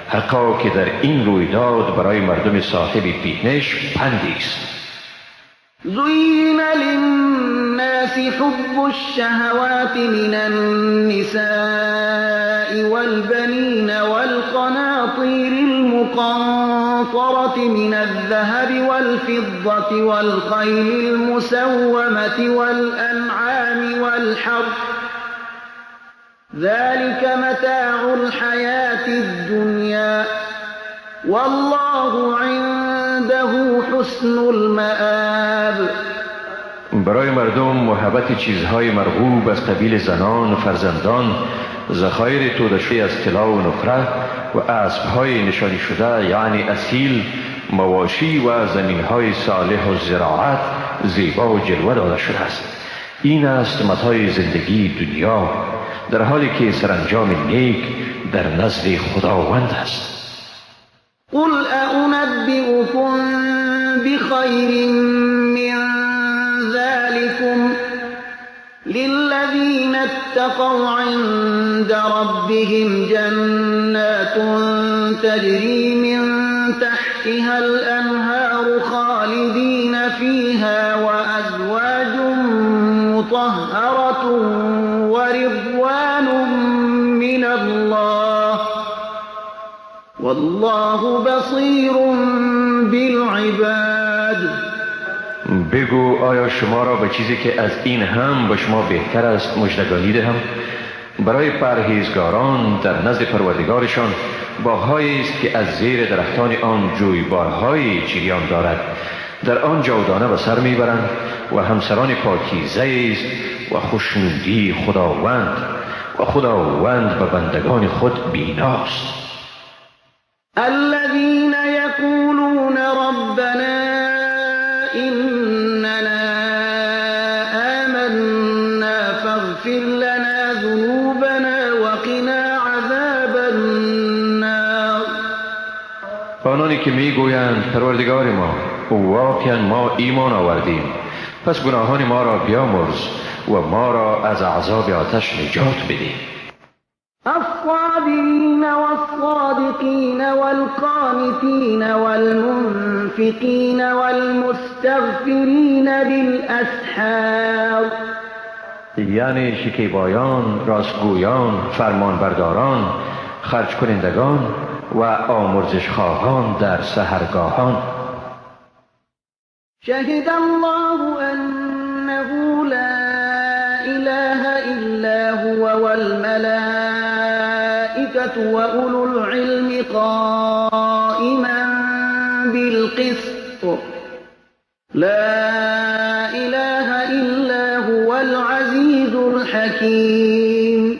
حقا که در این رویداد برای مردم صاحب بینش پندی است. زین للناس حب الشهوات من النساء والبنين والقناطير المقنطرة من الذهب والفضة والخيل المسومة والأنعام والحرث ذلك متاع الحياة الدنيا والله عنده حسن المآب. برای مردم محبت چیزهای مرغوب از قبیل زنان و فرزندان، ذخایر توده شده از طلا و نقره و اسبهای نشانی شده یعنی اصیل، مواشی و زمینهای صالح و زراعت زیبا و جلوه داده شده است. این است متاع زندگی دنیا، در حالی که سرانجام نیک در نزد خداوند است. قل أنبئكم بخير من ذلكم للذين اتقوا عند ربهم جنات تجري من تحتها الأنهار خالدين فيها وأزواج مطهرة ورضوان من الله والله بصیر بالعباد. بگو آیا شما را به چیزی که از این هم به شما بهتر است مژدگانی دهم؟ برای پرهیزگاران در نزد پروردگارشان باغهایی است که از زیر درختان آن جویبارهای جریان دارد، در آن جاودانه به سر میبرند و همسران پاکیزه است و خوشنودی خداوند، و خداوند به بندگان خود بیناست. الذين يقولون ربنا إننا آمنا فاغفر لنا ذنوبنا وقنا عذاب النار. آنانی که میگویند پروردگار ما، واقعا ما ایمان آوردیم، پس گناهان ما را بیامرز و ما را از عذاب آتش نجات بده. الصابرین والصادقین والقانتین والمنفقین والمستغفرین بالاسحار. یعنی شکیبایان، راستگویان، فرمانبرداران، خرج کنندگان و آمرزش خواهان در سحرگاهان. شهد الله انه لا اله الا هو والملائکة وأولو العلم قائما بالقسط لا إله إلا هو العزیز الحکیم.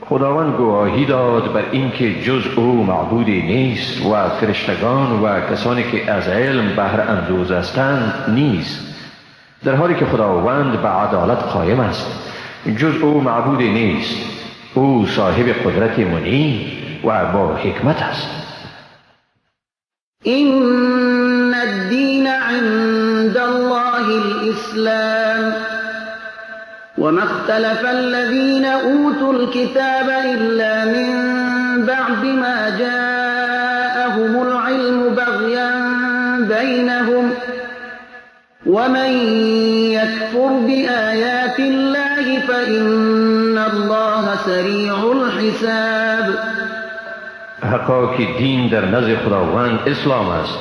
خداوند گواهی داد بر اینکه جز او معبودی نیست و فرشتگان و کسانی که از علم بهره اندوز هستند نیست، در حالی که خداوند به عدالت قایم است. جز او معبودی نیست، او صاحب قدرت منی و با حکمت است. إن الدین عند الله الإسلام وما اختلف الذين أوتوا الكتاب إلا من بعد ما جاءهم العلم بغيا بينهم ومن يكفر بآيات الله فإن الله سریع الحساب. حقا که دین در نزد خداوند اسلام است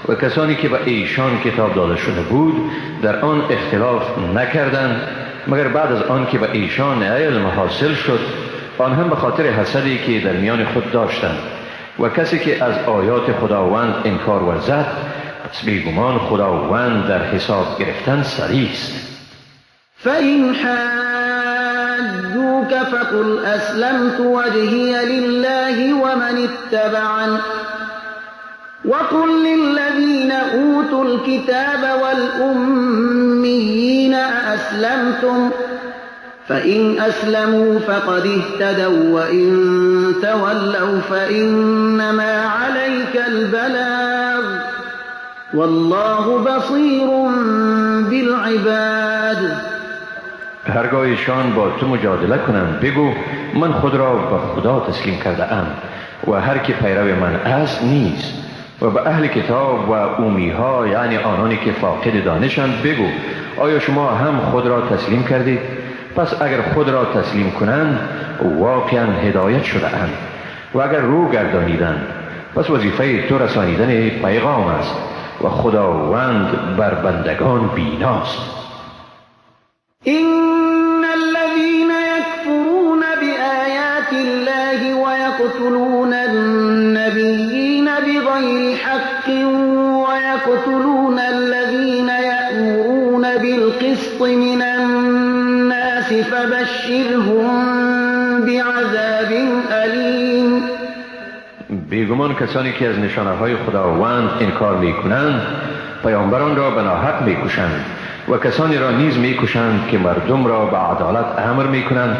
و کسانی که به ایشان کتاب داده شده بود در آن اختلاف نکردند مگر بعد از آن که به ایشان علم حاصل شد، آن هم به خاطر حسدی که در میان خود داشتند. و کسی که از آیات خداوند انکار ورزد، پس بیگمان خداوند در حساب گرفتن سریع است. فإن حاجوك فقل أسلمت وجهي لله ومن اتبعن وقل للذين أوتوا الكتاب والأميين أأسلمتم فإن أسلموا فقد اهتدوا وإن تولوا فإنما عليك البلاغ والله بصير بالعباد. هرگاه ایشان با تو مجادله کنند بگو من خود را به خدا تسلیم کرده ام و هر که پیرو من است نیست. و به اهل کتاب و اومیها، یعنی آنانی که فاقد دانشند، بگو آیا شما هم خود را تسلیم کردید؟ پس اگر خود را تسلیم کنند واقعا هدایت شده اند، و اگر رو گردانیدند پس وظیفه تو رسانیدن پیغام است و خداوند بر بندگان بیناست. إن الذين يكفرون بآيات الله ويقتلون النبيين بغير حق ويقتلون الذين يأمرون بالقسط من الناس فبشرهم بعذاب أليم. بیگمان کسانی که از نشانه های خداوند انکار میکنند پیامبران را به ناحق میکشند و کسانی را نیز میکشند که مردم را به عدالت امر میکنند،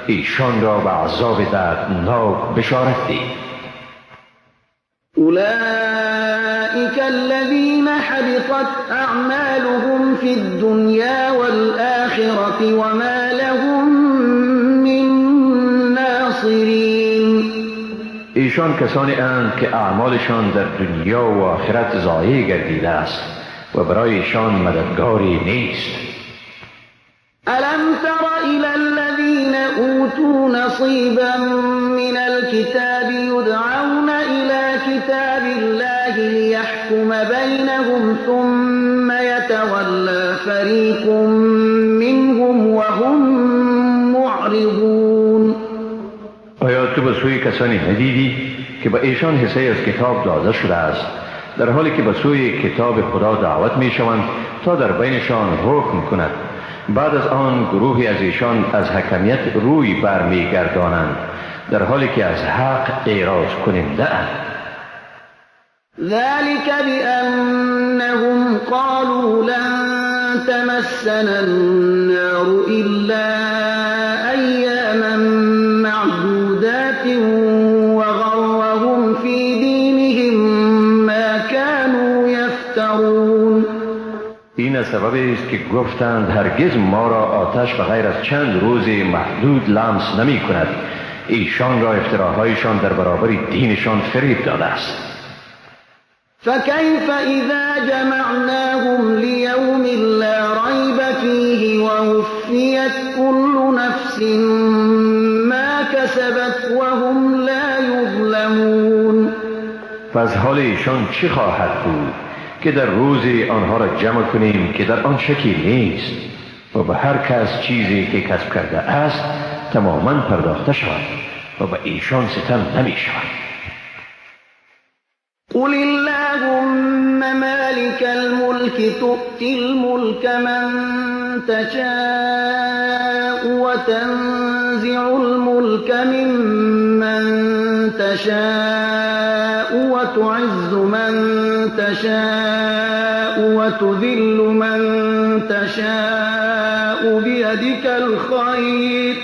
ایشان را به عذاب دردناک بشارت ده. أولئك الذين حبطت أعمالهم في الدنيا والآخرة وما لهم من ناصرين. ایشان کسانی اند که اعمالشان در دنیا و آخرت ضایع گردیده است و برای ایشان مددگاری نیست. ألم تر إلى الذين أوتوا نصيبا من الكتاب يدعون إلى كتاب الله ليحكم بينهم ثم يتولى فريق منهم وهم معرضون. آیا تو به سوی کسانی ندیدی که به ایشان حصه از کتاب داده شده است، در حالی که به سوی کتاب خدا دعوت می شوند تا در بینشان حکم کند؟ بعد از آن گروهی از ایشان از حکمیت روی برمی گردانند، در حالی که از حق اعراض کننده اند. ذلك بأنهم قالوا لن تمسنا النار إلا أياما معدودات وغرهم في دينهم ما كانوا يفترون. این سبب است که گفتند هرگز ما را آتش به غیر از چند روز محدود لمس نمی کند. ایشان را افتراهایشان در برابر دینشان فریب داده است. فكيف إذا جمعناهم ليوم لا ريب فيه ووفيت كل نفس ما كسبت وهم لا يظلمون. پس حال ایشان چه خواهد بود که در روزی آنها را جمع کنیم که در آن شکی نیست و به هر کس چیزی که کسب کرده است تماما پرداخته شود و به ایشان ستم نمی شود. قل اللهم مالك الملك تؤتي الملك من تشاء وتنزع الملك ممن تشاء وتعز من تشاء وتذل من تشاء بيدك الخير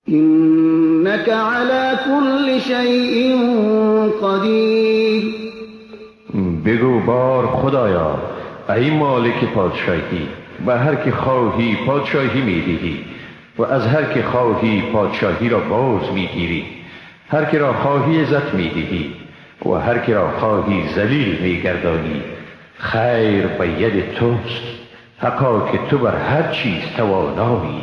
إنك على كل شيء قدیر. بگو بار خدایا، ای مالک پادشاهی، به هر که خواهی پادشاهی میدهی و از هر که خواهی پادشاهی را باز میگیری، هر که را خواهی عزت میدهی و هر که را خواهی ذلیل میگردانی. خیر به ید توست، حقا که تو بر هر چیز توانایی.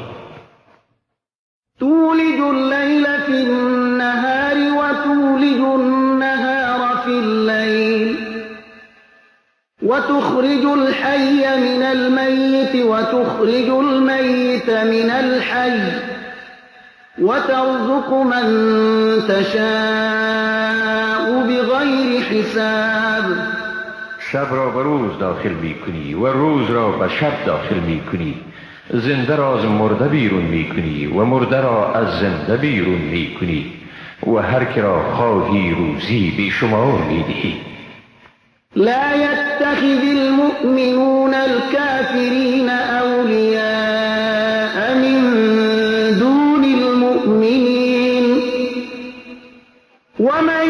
تولج الليل في النهار وتولج النهار في الليل وتخرج الحي من الميت وتخرج الميت من الحي وترزق من تشاء بغير حساب. شب را به روز داخل می کنی و روز را به شب داخل می کنی، زنده را از مرده بیرون می کنی و مرده را از زنده بیرون می کنی و هر که را خواهی روزی بیشمار می دهی. لا يتخذ المؤمنون الكافرين أولياء من دون المؤمنين ومن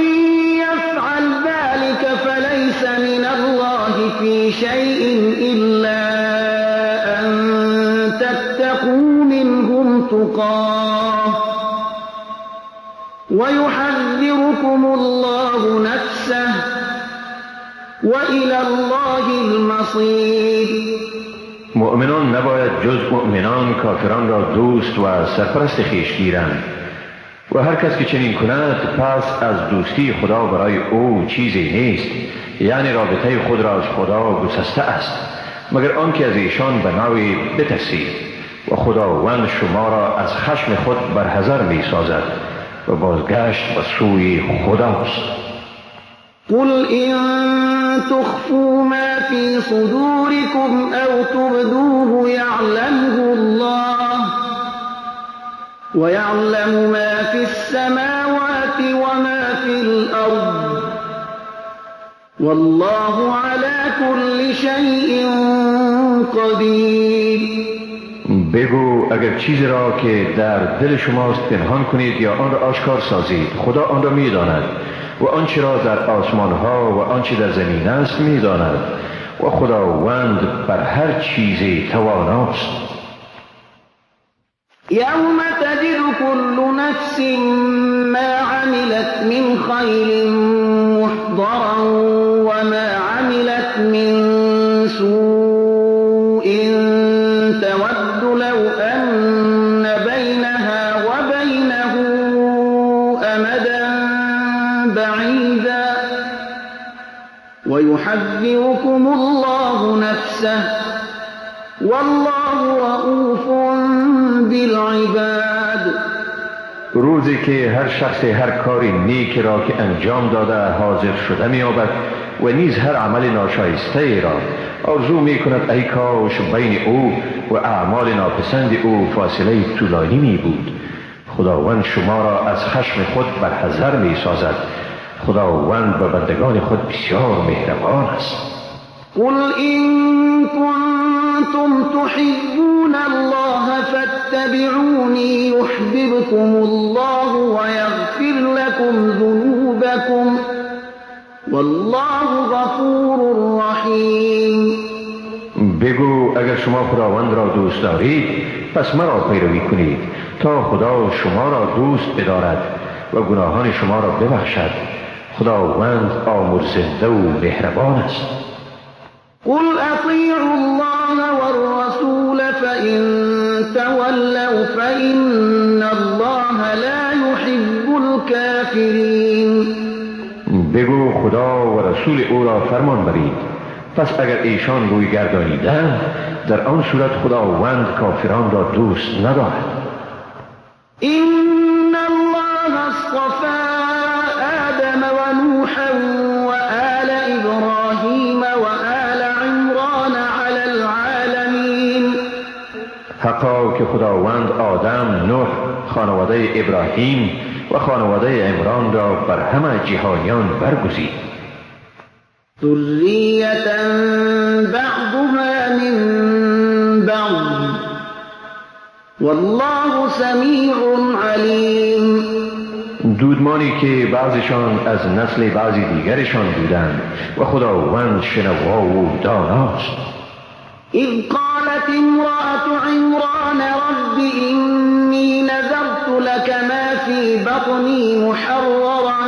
يفعل ذلك فليس من الله في شيء إلا أن تتقوا منهم تقاه ويحذركم الله نفسه وإلى الله المصير. مؤمنان نباید جز مؤمنان کافران را دوست و سرپرست خویش گیرند و هر کس که چنین کند پس از دوستی خدا برای او چیزی نیست، یعنی رابطه خود را از خدا گسسته است، مگر آنکه از ایشان به نوعی بترسید و خداوند شما را از خشم خود برحذر می سازد و بازگشت به سوی خداست. قل إن تخفوا ما في صدوركم أو تبدوه يعلمه الله ويعلم ما في السماوات وما في الأرض والله على كل شيء قدير. بگو اگر چیزی را که در دل شماست پنهان کنید یا آن را آشکار سازید، خدا آن را می‌داند و آنچه را در آسمان ها و آنچه در زمین است می‌داند و خداوند بر هر چیزی تواناست. یوم تجد كل نفس ما عملت من خیر محضرا وما عملت من سوء تود لو أن بينها وبينه أمدا بعيدا ويحذركم الله نفسه والله رؤوف بالعباد. روزی که هر شخص هر کاری نیک را که انجام داده حاضر شده می‌یابد و نیز هر عمل ناشایسته را آرزو می‌کند ای کاش بین او و اعمال ناپسند او فاصله طولانی می بود. خداوند شما را از خشم خود برحذر می سازد. خداوند به بندگان خود بسیار مهربان است. قل إن كنتم تحبون الله فاتبعوني يحببكم الله ويغفر لكم ذنوبكم والله غفور رحیم. بگو اگر شما خداوند را دوست دارید پس مرا پیروی کنید تا خدا شما را دوست بدارد و گناهان شما را ببخشد. خداوند آمرزنده و مهربان است. قل اطیعوا الله والرسول فإن تولوا فإن الله لا يحب الكافرین. بگو خدا و رسول او را فرمان برید، پس اگر ایشان روی گردانیدند در آن صورت خداوند کافران را دوست ندارد. إن الله اصطفى آدم ونوحا وآل إبراهيم وآل عمران على العالمين. حقا که خداوند آدم، نوح، خانواده ابراهیم و خانواده عمران را بر همه جهانیان برگزید. ذریة بعضها من بعض والله سمیع علیم. دودمانی که بعضیشان از نسل بعضی دیگرشان بودند و خداوند شنوا و داناست. اذ قالت امرأة عمران رب إني نذرت لك ما في بطني محررا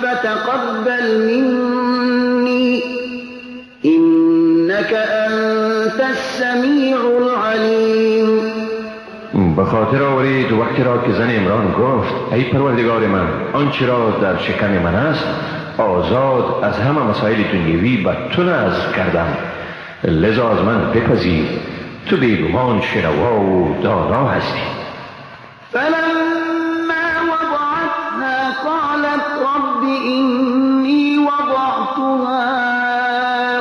فتقبل مني إنك أنت السمیع العلیم. به خاطر آورید وقتی را که زن عمران گفت ای پروردگار من، آنچه را در شکم من است آزاد از همه مسائل دنیوی به تو نذر کردم، لذا از من بپذیر، تو بیگمان شنوا و دانا هستی. فلما وضعتها قالت رب إني وضعتها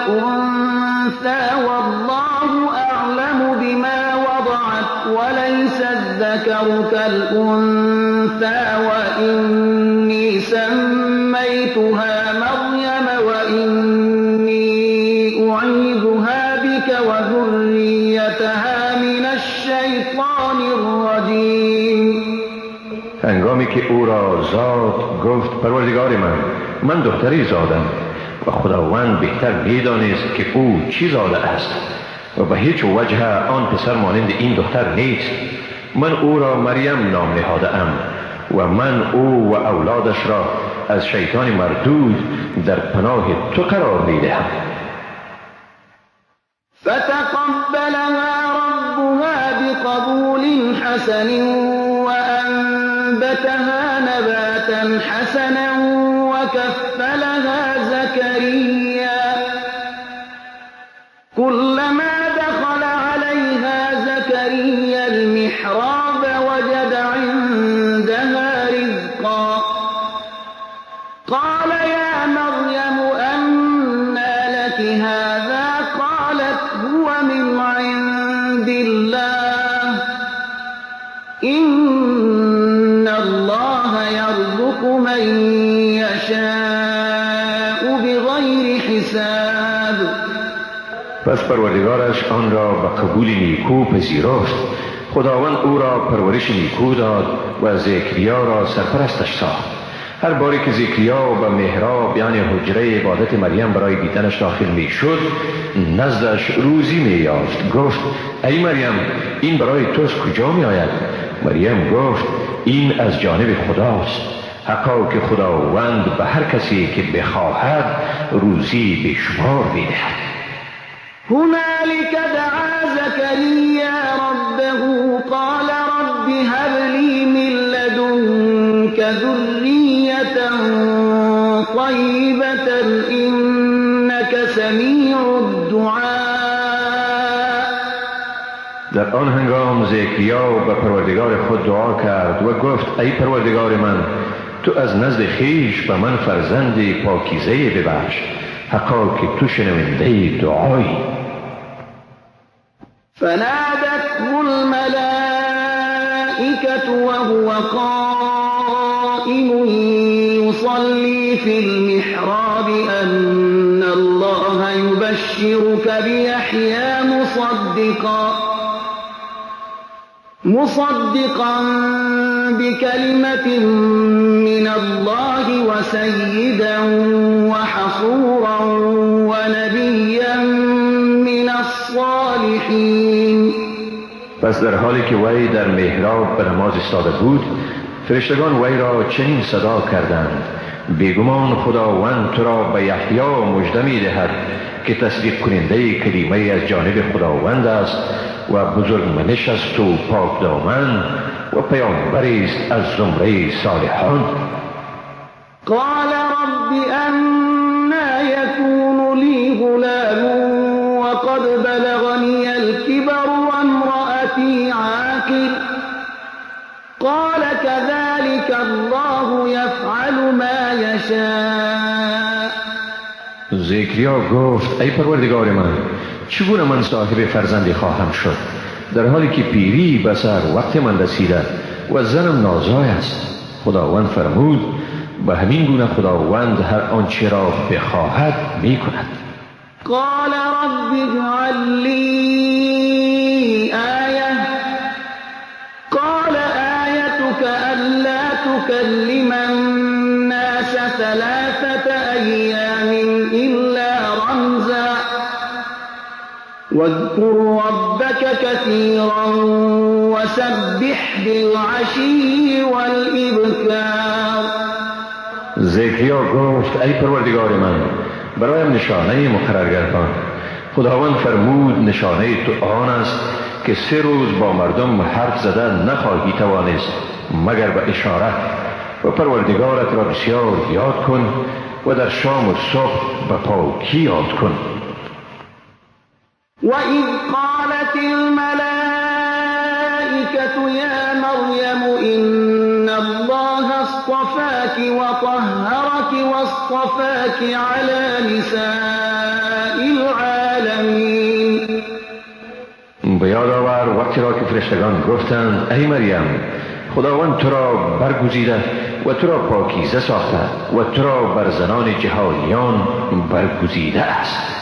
أنثى والله أعلم بما وضعت وليس الذكر كالأنثى وإني سميتها مريم وإني أعيذها بك وذريتها من الشيطان الرجيم. هنگامی که او را زاد گفت پروردگار من دختری زادم و خداوند بهتر میدانست که او چی زاده است و به هیچ وجه آن پسر مانند این دختر نیست. من او را مریم نام نهاده ام و من او و اولادش را از شیطان مردود در پناه تو قرار میدهم. فتقبلها ربها بقبول حسن وأنبتها نباتا حسنا وكفلها زكريا كلما دخل عليها زكريا المحراب وجد عندها رزقا قال يا مريم أنى لك هذا؟ قالت هو من عند الله إن الله يرزق من يشاء بغير حساب. پس پروردگارش آن را به قبول نیکو پذیرفت. خداوند او را پرورش نیکو داد و زکریا را سرپرستش ساخت. هر باری که زکریا به محراب یعنی حجره عبادت مریم برای دیدنش داخل می شد، نزدش روزی می یافت. گفت ای مریم، این برای تو از کجا می آید؟ مریم گفت این از جانب خداست، حقا که خداوند به هر کسی که بخواهد روزی بیشمار می دهد. هنالك دعا زكريا ربه قال رب هب لي من لدنك ذرية طيبة إنك سميع الدعاء. در آن هنگام زکریا به پروردگار خود دعا کرد و گفت ای پروردگار من، تو از نزد خویش به من فرزند پاکیزه ببخش، حقا که تو شنونده دعایی. فنادته الملائكة وهو قائم يصلي في المحراب أن الله يبشرك بيحيى مصدقا بكلمة من الله وسيدا وحصورا ونبيا من الصالحين. پس در حالی که وی در محراب به نماز ایستاده بود، فرشتگان وی را چنین صدا کردند: بیگمان خداوند تو را به یحیی مژده می دهد که تصدیق کننده کلمه از جانب خداوند است و بزرگ منش است و پاک دامن و پیامبری است از زمره صالحان. قال رب أنى يكون لي غلام وقد بلغني الكبر وامرأتي عاقر قال كذلك الله يفعل ما يشاء. زکریا گفت ای پروردگار من، چگونه من صاحب فرزندی خواهم شد در حالی که پیری به سر وقت من رسیده و زنم نازای است؟ خداوند فرمود به همین گونه خداوند هر آنچه را بخواهد می کند. قال رب اجعل لي آية قال آيتك ألا تكلم الناس 3 أيام إلا رمزا واذكر ربك كثيرا وسبح بالعشي والإبكار. زکریا گفت ای پروردگار من، برایم نشانه مقرر گردان. خداوند فرمود نشانه تو آن است که 3 روز با مردم حرف زدن نخواهی توانست مگر به اشاره، و پروردگارت را بسیار یاد کن و در شام و صبح به پاکی یاد کن. وإذ قالت الملائكة يا مريم إن الله اصطفاك وطهرك واصطفاك على نساء العالمين. به یاد آور وقتی را که فرشتگان گفتند ای مریم، خداوند تو را برگزیده و تو را پاکیزه ساخته و تو را بر زنان جهانیان برگزیده است.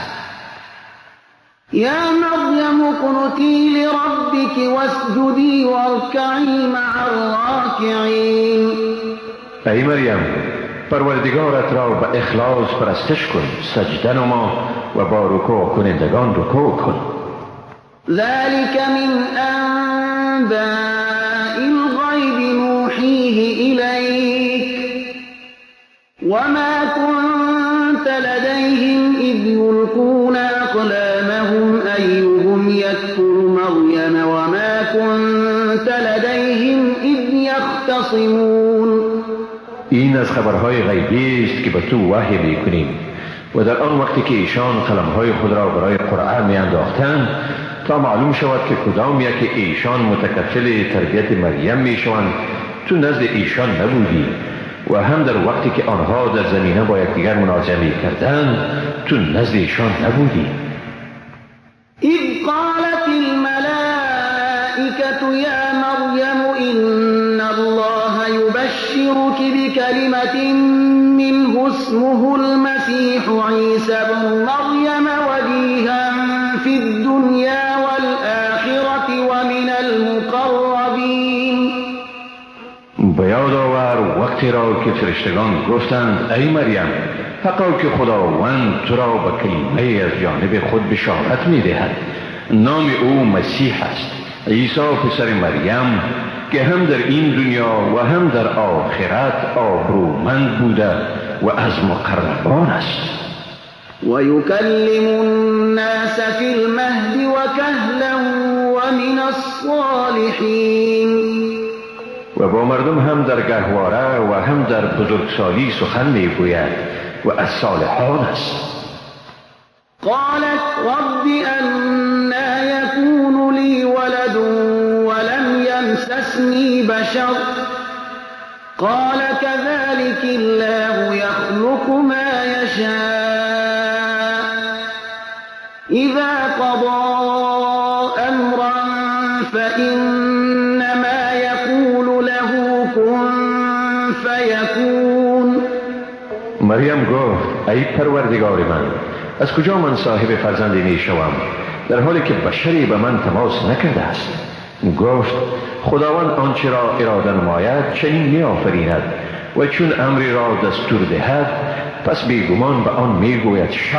یا مریم اقنتی لربک واسجدی وارکعی مع الراکعین. ای مریم، پروردگارت را به اخلاص پرستش کن، سجده نما و با رکوع کنندگان رکوع کن. ذلك من انباء الغیب نوحیه الیک وما كنت لدیهم اذ یلقون اقلامهم ایهم یکفل مریم وما كنت لدیهم اذ یختصمون. این از خبرهای غیبی است که به تو وحی میکنیم و در آن وقتی که ایشان قلمهای خود را برای قرعه میانداختند تا معلوم شود که کدام یک ایشان متکفل تربیت مریم میشوند، تو نزد ایشان نبودی و هم در وقتی که آنها در زمینه با یکدیگر منازعه میکردند تو نزد ایشان نبودی. اذ قالت الملائكة یا مریم ان الله یبشرک بکلمة منه اسمه المسیح عیسی ابن مریم وجیها فی الدنیا والآخرة ومن المقربین. به یاد آور وقتی را که فرشتگان گفتند ای مریم، حقا که خداوند تو را به کلمه از جانب خود بشارت می دهد، نام او مسیح است، عیسی پسر مریم، که هم در این دنیا و هم در آخرت آبرومند بوده و از مقربان است. و یکلم الناس فی المهد وکهلا ومن الصالحین. و با مردم هم در گهواره و هم در بزرگسالی سخن میگوید و از صالحان است. قالت رب أنى يكون لي ولد ولم يمسسني بشر قال كذلك الله يخلق ما يشاء إذا قضى أمرا فإنما يقول له كن فيكون. مریم گفت ای پروردگار من، از کجا من صاحب فرزندی می شوم در حالی که بشری به من تماس نکرده است؟ گفت خداوند آنچه را اراده نماید چنین می آفریند و چون امری را دستور دهد پس بیگمان به آن می گوید شو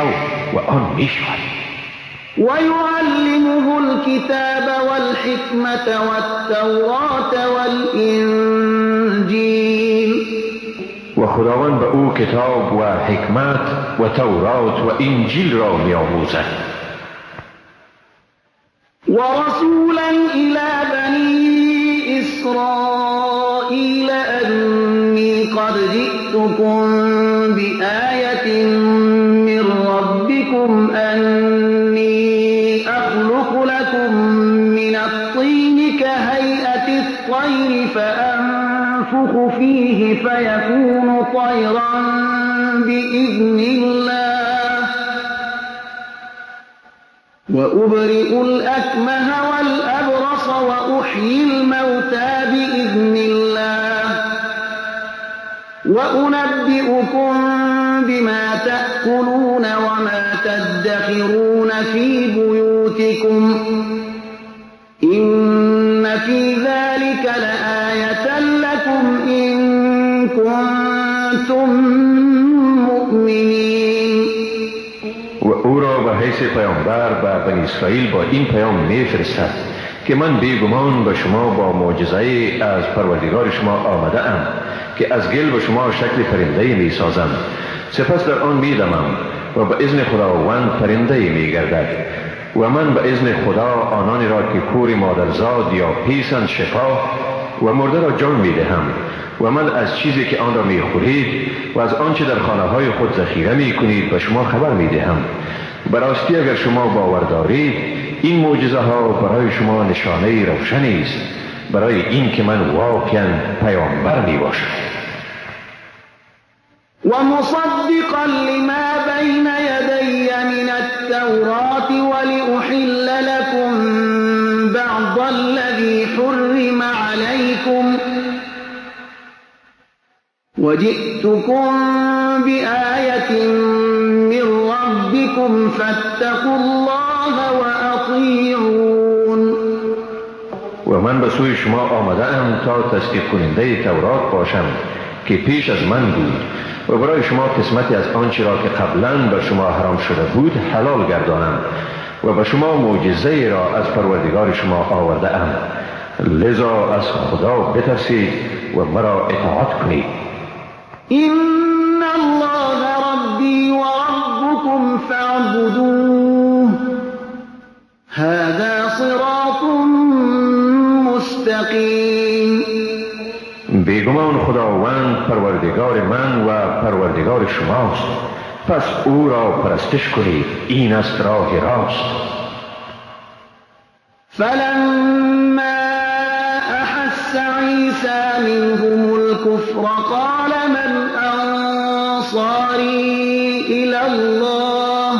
و آن می شود. و یعلمه الکتاب والحکمة والتوراة والانجیل. و خداوند به او کتاب و حکمت و تورات و انجیل را می آموزد. و رسولا الی بنی اسرائیل انی قد جئتکم بآیة من ربکم انی اخلق لکم من الطین کهیئة الطیر فأنفخ فیه فیکون طیرا بإذن الله وأبرئ الأكمه والأبرص وأحيي الموتى بإذن الله وأنبئكم بما تأكلون وما تدخرون في بيوتكم إن في ذلك لآية لكم إن كنتم مؤمنين. و او را به حیث پیامبر به بنی اسرائیل با این پیام میفرستد که من بیگمان به شما با معجزه از پروردگار شما آمده ام که از گل به شما شکل پرنده می سازم، سپس در آن می دمم و به اذن خداوند پرنده می گردد و من به اذن خدا آنانی را که کور مادرزاد یا پیسند شفا و مرده را جان می دهم و من از چیزی که آن را می خورید و از آنچه در خانه های خود ذخیره می کنید به شما خبر می دهم. براستی اگر شما باور دارید این معجزه ها برای شما نشانه روشنی است، برای این که من واقعا پیامبر می باشم. ومصدقا لما بين يدي من التوراة ولأحل لكم بعض الذي حرم عليكم وجئتكم بآية من ربكم فاتقوا الله وأطيعون. و من به سوی شما آمده ام تا تصدیق کننده تورات باشم که پیش از من بود و برای شما قسمتی از آنچه را که قبلا بر شما حرام شده بود حلال گردانم و به شما معجزه را از پروردگار شما آورده ام. لذا از خدا بترسید و مرا اطاعت کنید. إن الله ربي وربكم فاعبدوه هذا صراط مستقیم. بیگمان خداوند پروردگار من و پروردگار شماست، پس او را پرستش کنید، این است راه راست. فلما أحس عيسى منهم الكفر قال من أنصاري إلى الله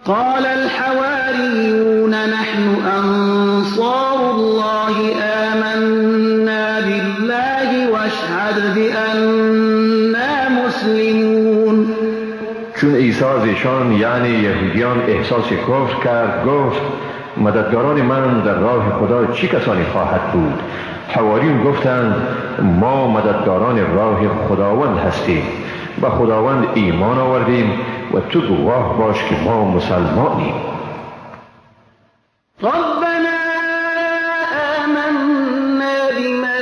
قال الحواريون نحن أنصار الله آمنا بالله واشهد بأننا مسلمون. چون عیسی از ایشان یعنی یهودیان احساس کفر کرد گفت مددگاران من در راه خدا چه کسانی خواهد بود؟ حواریون گفتند ما مددگاران راه خداوند هستیم، به خداوند ایمان آوردیم و تو گواه باش که ما مسلمانیم. ربنا آمنا بما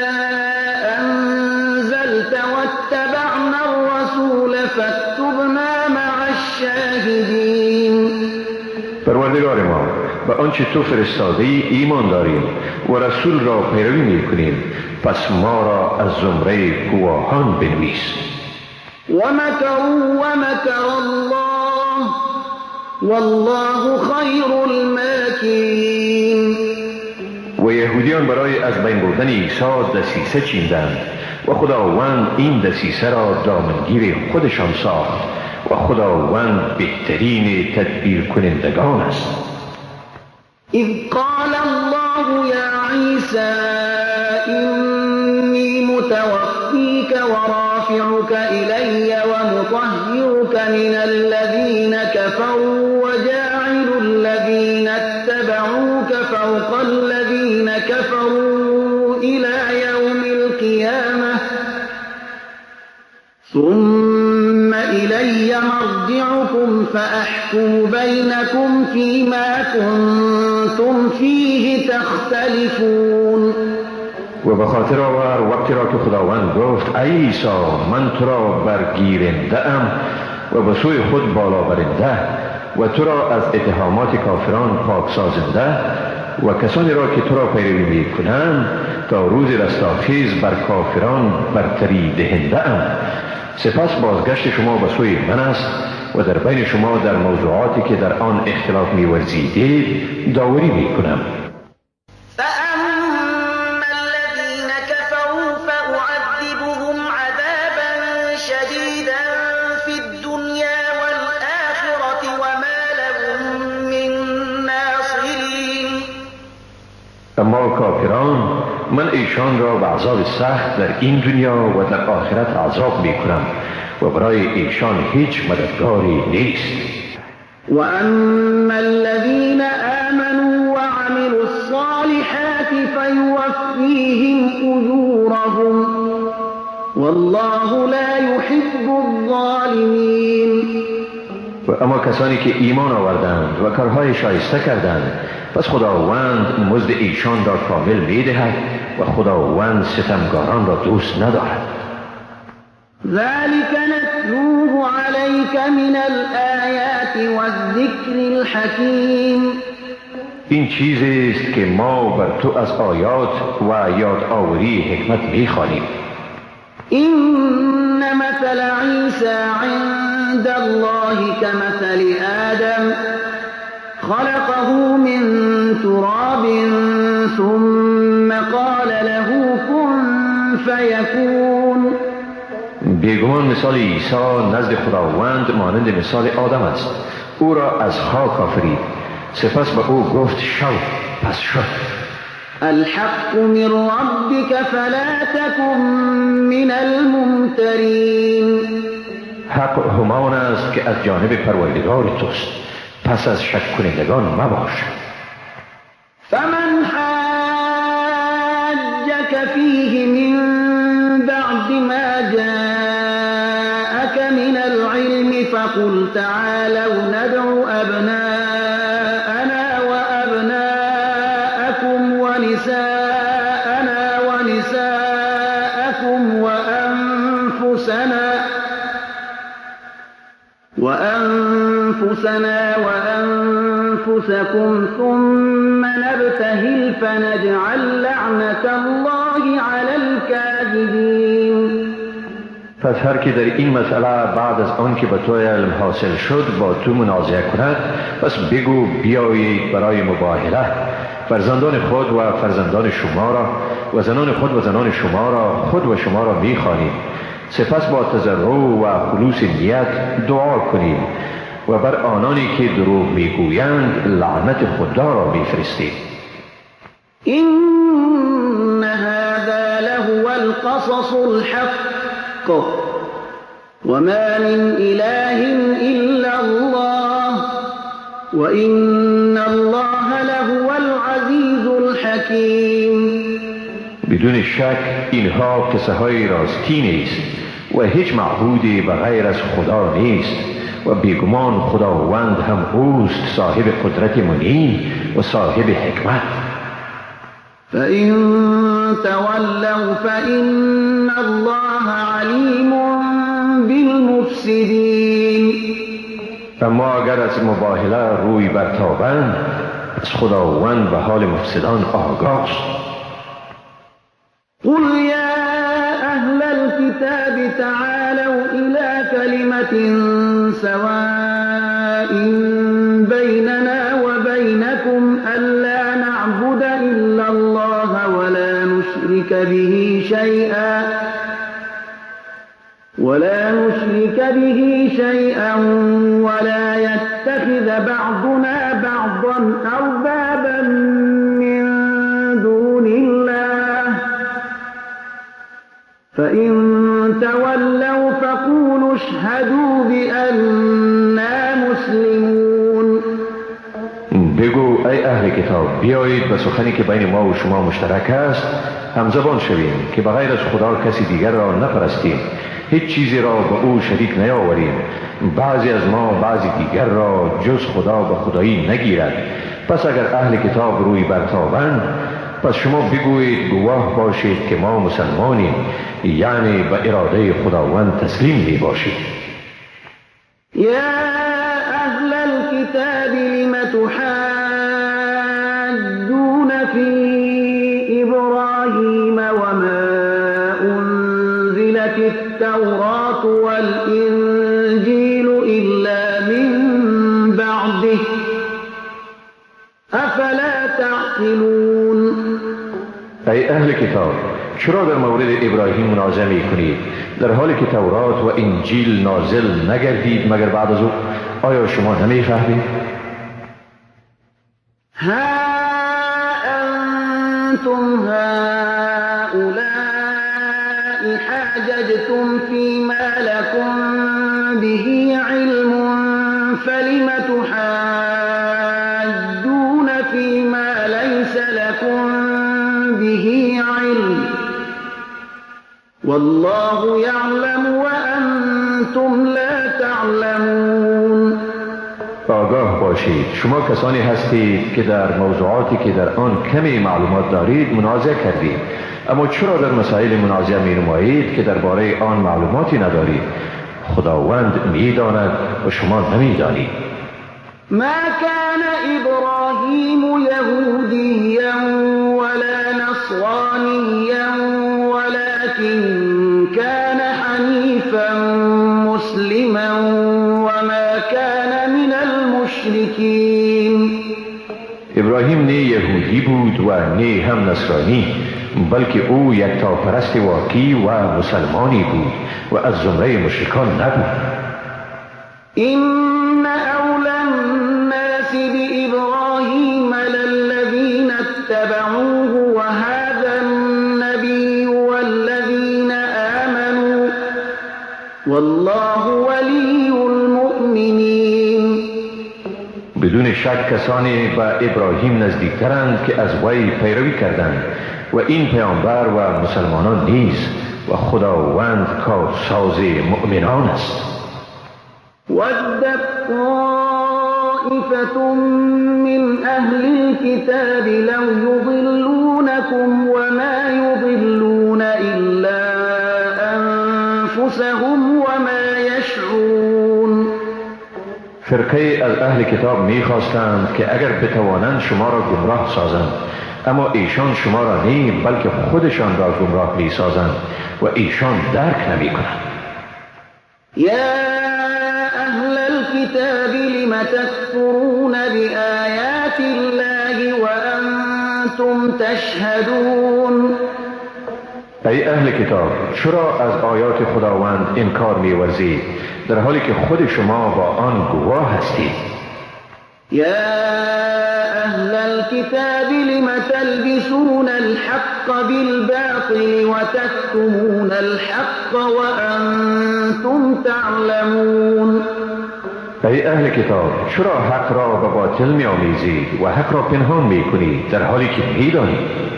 أنزلت واتبعنا الرسول فاكتبنا مع الشاهدین. پروردگار ما به آنچه تو فرستاده ایمان داریم و رسول را پیروی میکنیم، پس ما را از زمره گواهان بنویس. ومكروا ومكر الله والله خیر الماکرین. و یهودیان برای از بین بردن عیسی دسیسه چیندند و خداوند این دسیسه را دامنگیر خودشان ساخت و خداوند بهترین تدبیر کنندگان است. اذ قال الله یا عیسی انی متوفیک ورافعک الی ومطهرک من الذین كفروا وجاعل الذین اتبعوک فوق الذین كفروا الى یوم القیامة ثم إلي مرجعكم فأحكم بينكم فيما كنتم فيه تختلفون. و به خاطر آور وقتی را که خداوند گفت ای عیسی من تو را برگیرنده ام و به سوی خود بالا برنده و تو را از اتهامات کافران پاک سازنده و کسانی را که تو را پیروی می کنند تا روز رستاخیز بر کافران برتری دهنده ام. سپس بازگشت شما به سوی من است و در بین شما در موضوعاتی که در آن اختلاف می‌ورزیدید داوری می‌کنم. فأما الذين كفروا فأعذبهم عذابا شديدا في الدنيا والآخرة وما لهم من ناصرين. اما کافران من ایشان را به عذاب سخت در این دنیا و در آخرت عذاب میکنم و برای ایشان هیچ مددگاری نیست. و اما الذین آمنوا وعملوا الصالحات فیوفیهم اجورهم والله لا يحب الظالمین. و اما کسانی که ایمان آوردند و کارهای شایسته کردند پس خداوند مزد ایشان را کامل میدهد و خداوند ستمگاران را دوست ندارد. ذلك نتلوه عليك من الآيات والذكر الحكيم. این چیزی است که ما بر تو از آیات و یادآوری حکمت می‌خوانیم. إن مثل عيسى عند الله كمثل آدم خلقه من تراب ثم قال له كن فيكون. بیگمان مثال عیسی نزد خداوند مانند مثال آدم است. او را از خاک آفرید، سپس به او گفت شو، پس شد. الحق من ربك فلا تكن من الممترين. حق همان است که از جانب پروردگار توست، پس از شک کنندگان مباش. فمن حاجك فيه من بعد ما جاءك من العلم فقل تعالوا ندع أبناءنا وأبناءكم ونساءنا ونساءكم وأنفسنا وأنفسكم ثم نبتهل فنجعل لعنة الله على الكاذبين. پس هر که در این مسئله بعد از آن که به تو علم حاصل شد با تو منازعه کند، پس بگو بیایید برای مباهله فرزندان خود و فرزندان شما را و زنان خود و زنان شما را، خود و شما را می‌خوانیم. سپس با تضرع و خلوص نیت دعا کنیم و بر آنانی که دروغ میگویند لعنت خدا را میفرستیم. إن هذا لهو القصص الحق وما من إله إلا الله وإن الله لهو العزيز الحكيم. بدون شک اینها قصه های راستی نیست و هیچ معبودی به غیر از خدا نیست و بیگمان خداوند هم اوست صاحب قدرت منی و صاحب حکمت. فإن تولوا فإن الله علیم بالمفسدین. اما اگر از مباهله روی برتابند، از خداوند به حال مفسدان آگاست. قل یا اهل الكتاب تعالوا إلى كلمة سواء بيننا وبينكم ألا نعبد إلا الله ولا نشرك به شيئا ولا يتخذ بعضنا بعضا أربابا من دون الله فإن تولوا فقولوا اشهدوا بأننا مسلمون. بگو ای اهل کتاب، بیایید به سخنی که بین ما و شما مشترک است همزبان شویم که به غیر از خدا کسی دیگر را نپرستیم، هیچ چیزی را به او شریک نیاوریم، بعضی از ما بعضی دیگر را جز خدا به خدایی نگیرد. پس اگر اهل کتاب روی برتابند، پس شما بگویید گواه باشید که ما مسلمانیم، یعنی به اراده خداوند تسلیم می باشید. یا اهل الكتاب لم تحاجون فی ابراهیم وما انزلت التوراة والانجیل الا من بعده افلا تعقلون. ای اهل کتاب، چرا در مورد ابراهیم منازعه می کنید در حالی که تورات و انجیل نازل نگردید مگر بعد از او؟ آیا شما نمی فهمید؟ ها انتم هؤلاء حاججتم فيما لكم به علم فلم تحاجون فيما ليس لكم به علم والله يعلم وأنتم لا تعلمون. آگاه باشید شما کسانی هستید که در موضوعاتی که در آن کمی معلومات دارید منازعه کردید، اما چرا در مسائل منازعه می نمایید که درباره آن معلوماتی ندارید؟ خداوند می داند و شما نمی دانید. ما كان إبراهيم يهوديا ولا نصرانيا ولكن كان حنيفا مسلما وما كان من المشركين. ابراهیم نه یهودی بود و نه هم نصرانی، بلکه او یکتاپرست واقعی و مسلمانی بود و از زمره مشرکان نبود. إن أولى الناس بإبراهيم للذين اتبعوه وهذا النبي والذين آمنوا والله ولي المؤمنين. بدون شک کسانی به ابراهیم نزدیکترند که از وی پیروی کردند و این پیامبر و مسلمانان نیز، و خداوند کارساز مؤمنان است. ودت طائفة من أهل الكتاب لو يضلونكم وما يضلون إلا أنفسهم وما يشعرون. فرقه از اهل کتاب میخواستند که اگر بتوانند شما را گمراه سازند، اما ایشان شما را نه بلکه خودشان را گمراه میسازند و ایشان درک نمیکنند. یا اهل الكتاب لم تكفرون بآیات الله وانتم تشهدون. ای اهل کتاب، چرا از آیات خداوند انکار می‌ورزید در حالی که خود شما با آن گواه هستید؟ یا اهل الكتاب لم تلبسون الحق بالباطل وتكتمون الحق وانتم تعلمون. ای اهل کتاب، چرا حق را به باطل می‌آمیزید و حق را پنهان می‌کنید در حالی که می‌دانید؟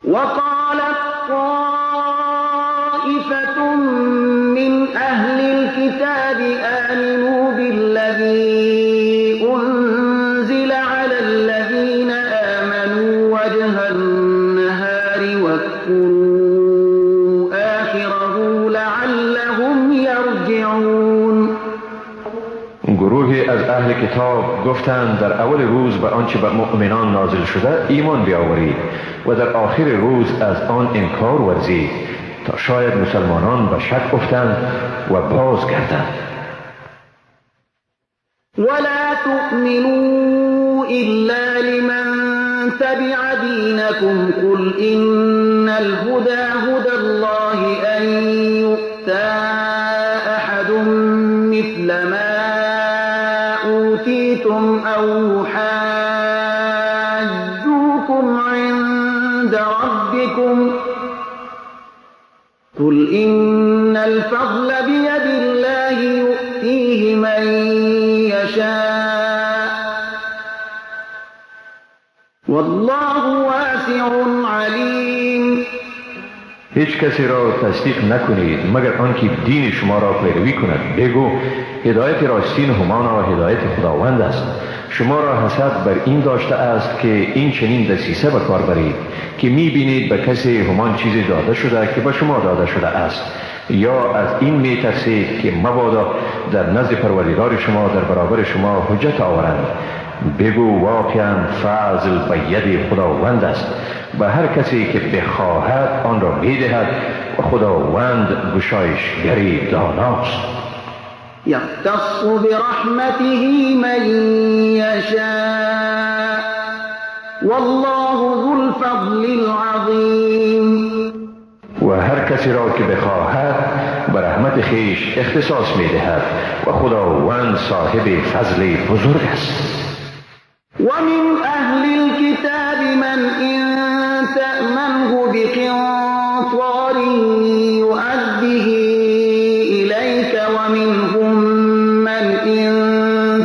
وقالت طائفة من أهل الكتاب آمنوا بالذي أنزل على الذين آمنوا وجه النهار واكفروا آخره لعلهم يرجعون. گروهی از اهل کتاب گفتند در اول روز به آنچه به مؤمنان نازل شده ایمان بیاورید و در آخر روز از آن انکار ورزید تا شاید مسلمانان به شک افتند و بازگردند. ولا تؤمنوا إلا لمن تبع دينكم قل إن الهدى هدى الله أن يؤتى أحد مثل ما أوتيتم أو يحاجوكم عند ربكم قل إن الفضل بيد الله يؤتيه من يشاء والله واسع عليم. هیچ کسی را تصدیق نکنید مگر آنکه دین شما را پیروی کند. بگو هدایت راستین همانا هدایت خداوند است. شما را حسد بر این داشته است که این چنین دسیسه به کار برید که میبینید به کسی همان چیزی داده شده که به شما داده شده است، یا از این میترسید که مبادا در نزد پروردگار شما در برابر شما حجت آورند. بگو واقعا فضل به ید خداوند است، به هر کسی که بخواهد آن را میدهد و خداوند گشایشگری داناست. یختص برحمته من یشاء والله ذو الفضل العظیم. و هر کسی را که بخواهد به رحمت خویش اختصاص میدهد و خداوند صاحب فضل بزرگ است. ومن أهل الكتاب من إن تأمنه بقنطار يؤده إليك ومنهم من إن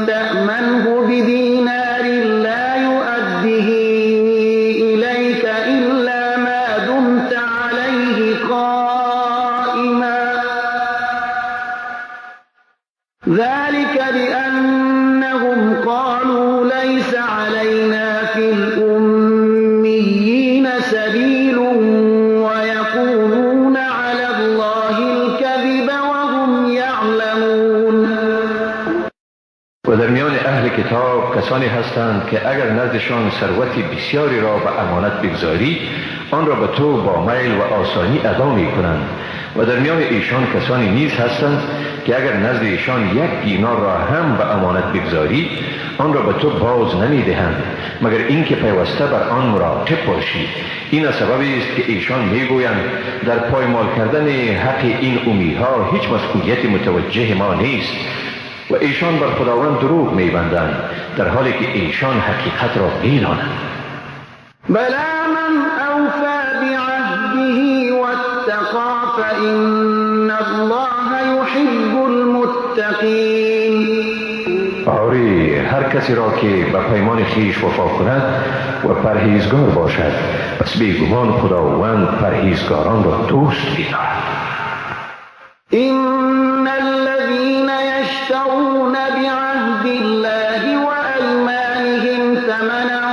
تأمنه بدينار لا يؤده إليك إلا ما دمت عليه قائما ذلك بأنهم قالوا ليس علينا في الأميين سبيل ويقولون کتاب کسانی هستند که اگر نزدشان ثروت بسیاری را به امانت بگذاری آن را به تو با میل و آسانی ادا می کنند، و در میان ایشان کسانی نیز هستند که اگر نزد ایشان 1 دینار را هم به امانت بگذاری آن را به تو باز نمی دهند مگر اینکه پیوسته بر آن مراقب باشی. این از سبب است که ایشان می گویند در پایمال کردن حق این امیها هیچ مسئولیت متوجه ما نیست، و ایشان بر خداوند دروغ می بندند در حالی که ایشان حقیقت را می دانند. بلا من اوفى بعهده واتقى فإن الله يحب المتقین. آری، هر کسی را که به پیمان خویش وفا کند و پرهیزگار باشد پس بیگمان خداوند پرهیزگاران را دوست می‌دارد. إن الذين يشترون بعهد الله وأيمانهم ثمنا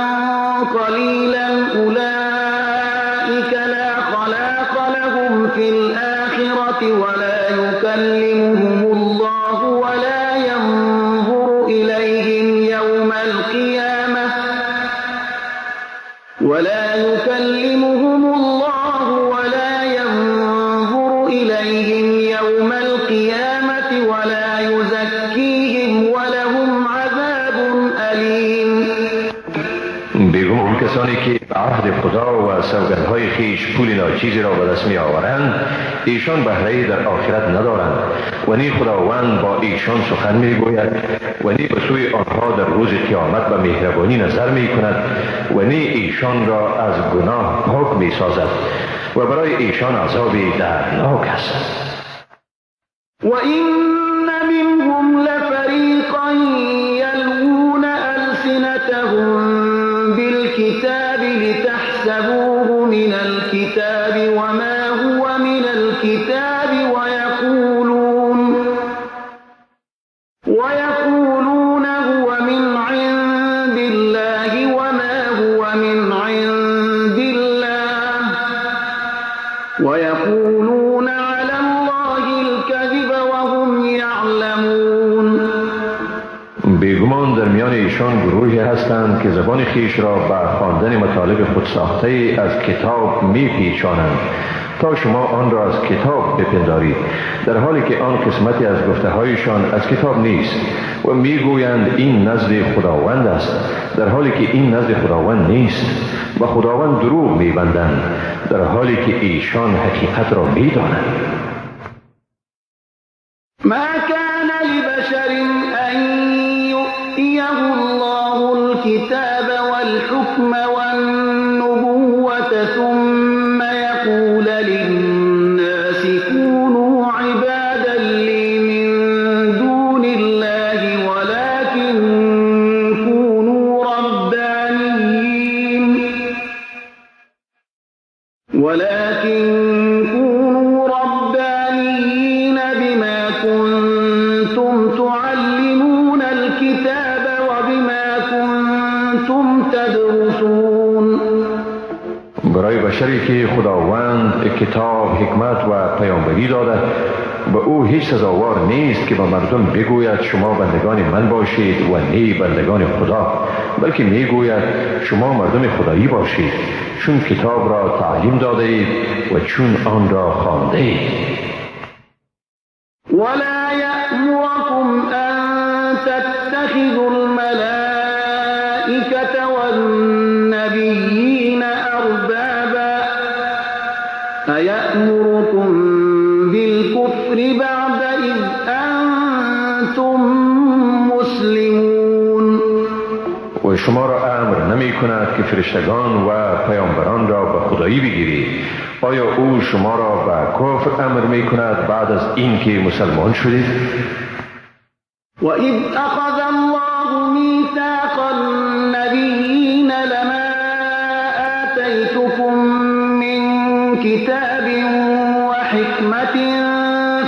قليلا أولئك لا خلاق لهم في الآخرة ولا يكلمهم الله ولا ينظر إليهم يوم القيامة ولا يكلمهم الله ولا ينظر إليهم يوم القيامة ولا يزكيهم ولهم عذاب أليم. بیگمان کسانی که به عهد خدا و سوگندهای خویش پول ناچیزی را به دست می آورند ایشان بهره‌ای در آخرت ندارند و نی خداوند با ایشان سخن می گوید و نی به سوی آنها در روز قیامت به مهربانی نظر می کند و نی ایشان را از گناه پاک می سازد و برای ایشان عذابی دردناک است. وإن منهم لفریقا یلوون ألسنتهم بالكتاب لتحسبوه من الكتاب وما هو من الكتاب ويقولون هو من عند الله وما هو من عند الله ويقولون على الله الكذب وهم يعلمون. بیگمان در میان ایشان گروهی هستند که زبان خویش را به خواندن مطالب خودساخته از کتاب میپیچانند تا شما آن را از کتاب بپندارید، در حالی که آن قسمتی از گفته هایشان از کتاب نیست و میگویند این نزد خداوند است، در حالی که این نزد خداوند نیست و خداوند دروغ میبندند در حالی که ایشان حقیقت را میدانند. ما كان لبشر أن يؤتيه الله الكتاب والحكم والنبوة ثم يقول للناس كونوا عبادا لي من دون الله ولكن كونوا ربانيين بما كنتم تعلمون الكتاب وبما كنتم تدرسون. برای بشری که خداوند کتاب، حکمت و پیامبری داده به او هیچ سزاوار نیست که به مردم بگوید شما بندگان من باشید و نی بندگان خدا، بلکه میگوید شما مردم خدایی باشید چون کتاب را تعلیم داده اید و چون آن را خوانده اید. ولا یأمرکم ان تتخذوا الملائکة والنبیین اربابا ایأمرکم بالکفر بعد اذ انتم مسلمون. و شما را امر نمی کند که فرشتگان و پیامبران را به خدایی بگیرید. آیا او شما را به کفر امر می کند بعد از اینکه مسلمان شدید؟ و اذ اخذ الله میثاق النبیین لما آتیتکم من کتاب و حکمت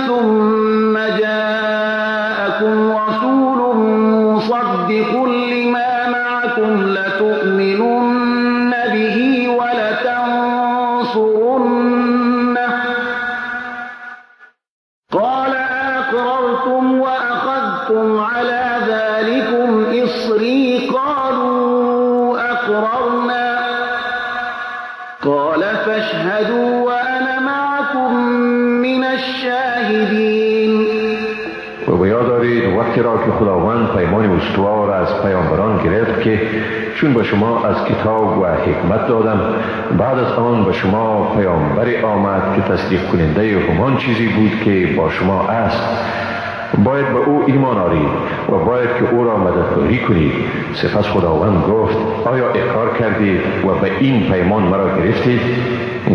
ثم جاءکم رسول مصدق لما معکم لتؤمنن به ولتنصرنه قال أأقررتم وأخذتم على ذلكم إصري قال فاشهدوا وأنا معكم من الشاهدين. و به یاد دارید وقتی را که خداوند پیمان استوار از پیامبران گرفت که چون به شما از کتاب و حکمت دادم، بعد از آن به شما پیامبری آمد که تصدیق کننده همان چیزی بود که با شما است، باید به او ایمان آرید و باید که او را مددکاری کنید. سپس خداوند گفت آیا اقرار کردید و به این پیمان مرا گرفتید؟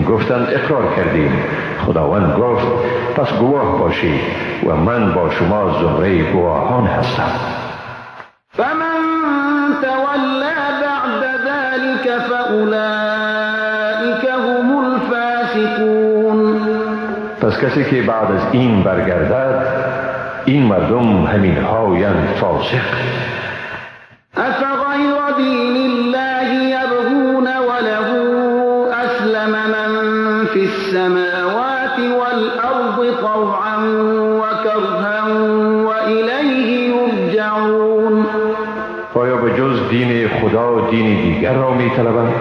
گفتند اقرار کردیم. خداوند گفت پس گواه باشید و من با شما زمره گواهان هستم. فمن تولى بعد ذلك فأولئك هم الفاسقون. پس کسی که بعد از این برگردد، این مردم همین هایند فاسق. افغیر دین الله یبغون وله اسلم من فی السماوات والارض طوعا وکرها والیه یرجعون. آیا به جز دین خدا دین دیگر را می طلبند؟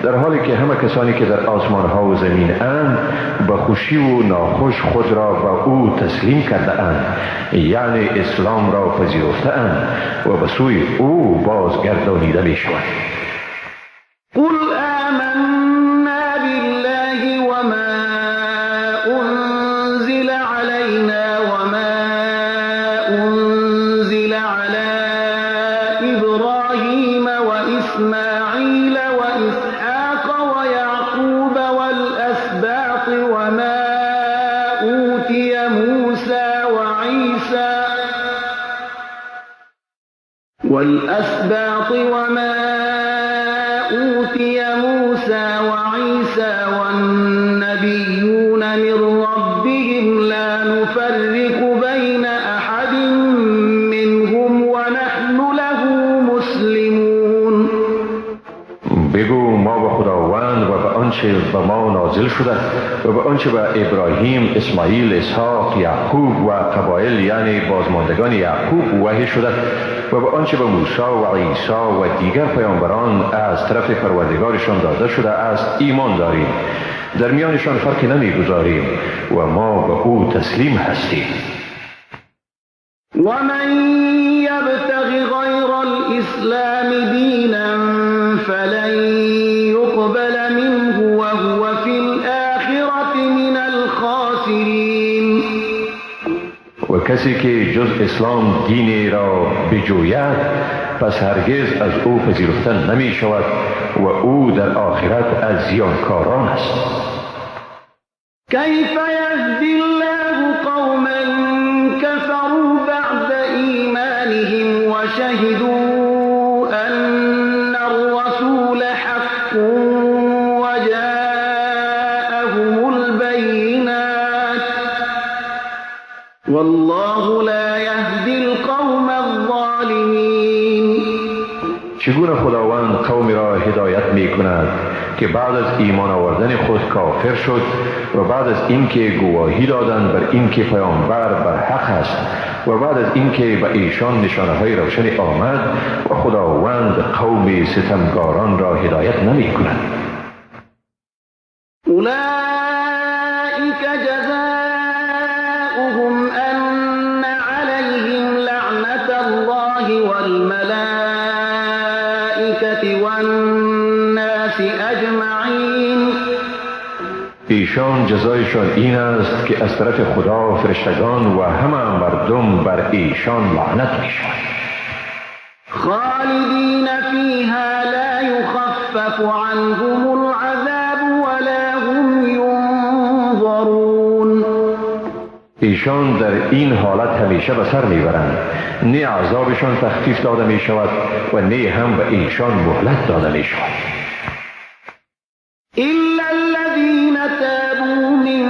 در حالی که همه کسانی که در آسمان ها و زمین اند به خوشی و ناخوش خود را به او تسلیم کرده اند، یعنی اسلام را پذیرفته اند و به سوی او بازگردانیده می شوند. قل آمنا بالله وما انزل علینا وما انزل علی ابراهیم واسماعیل واسحاق ويعقوب والأسباط وما أوتي موسى وعيسى والأسباط وما أوتي موسى وعيسى والنبيون من ربهم لا نفرق بين أحد منهم ونحن له مسلمون. بگو ما به خداوند و به آنچه به ما نازل شده و به آنچه به ابراهیم، اسماعیل، اسحاق، یعقوب و قبایل یعنی بازماندگان یعقوب وحی شده و به آنچه به موسی و عیسی و دیگر پیامبران از طرف پروردگارشان داده شده است ایمان داریم، در میانشان فرقی نمیگذاریم و ما به او تسلیم هستیم. ومن يبتغ غير الإسلام دينا فلن يقبل منه وهو في الآخرة من الخاسرين. و کسی که جز اسلام دینی را بجوید پس هرگز از او پذیرفته نمی شود و او در آخرت از زیانکاران است. كيف يهدي الله قوما كفروا بعد إيمانهم وشهدوا أن الرسول حق وجاءهم البينات والله لا يهدي القوم الظالمين. چگونه خداوند قومی را هدایت می کند که بعد از ایمان آوردن خود کافر شد و بعد از اینکه گواهی دادند بر اینکه پیامبر بر حق است و بعد از اینکه به ایشان نشانه های روشن آمد و خداوند قوم ستمگاران را هدایت نمی کند. اولئک جزاؤهم ان علیهم لعنة الله والملائکة والناس اجمعین. ایشان جزایشان این است که از طرف خدا، فرشتگان و همه مردم بر ایشان لعنت می شود. خالدین فیها لا یخفف عنهم العذاب ولا هم ینظرون. ایشان در این حالت همیشه به سر میبرند، نه عذابشان تخفیف داده می شود و نه هم به ایشان مهلت داده می شود. إلا الذين تابوا من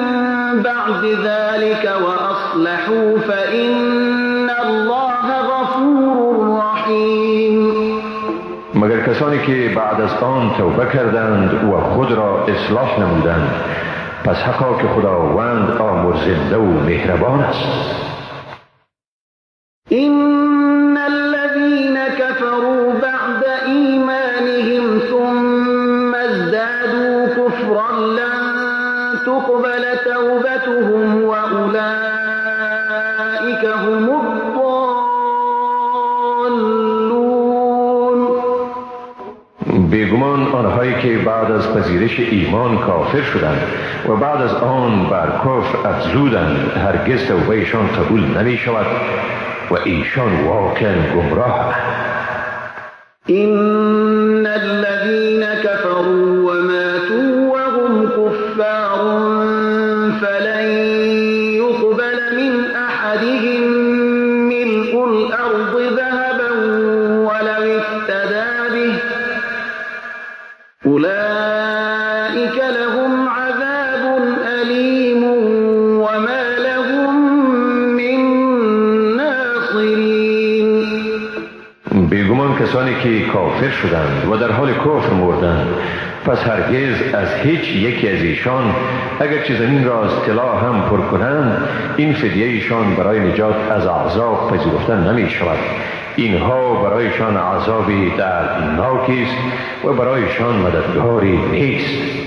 بعد ذلك وأصلحوا فإن الله غفور رحيم. مگر کسانی که بعد از آن توبه کردند و خود را اصلاح نمودند، پس حقا که خداوند آمرزنده و مهربان است. إن الذين كفروا بعد إيمانهم ثم ازدادوا كفرا كفرا لن تقبل توبتهم وأولئك هم الضالون. بیگمان آنهایی که بعد از پذیرش ایمان کافر شدند و بعد از آن بر کفر افزودند هرگز توبهشان قبول نمی شود و ایشان واقعا گمراه. إن الذين كفروا وماتوا وهم كفار فلن يقبل من أحدهم ملء الأرض ذهبا ولو افتدى به أولئك لهم عذاب أليم وما لهم من ناصرين. بیگمان کسانی که کافر شدند و در حال کفر مردند پس هرگز از هیچ یکی از ایشان اگرچه زمین را از طلا هم پر کنند این فدیه ایشان برای نجات از عذاب پذیرفته نمی شود. اینها برایشان عذابی دردناکی است و برایشان مددگاری نیست.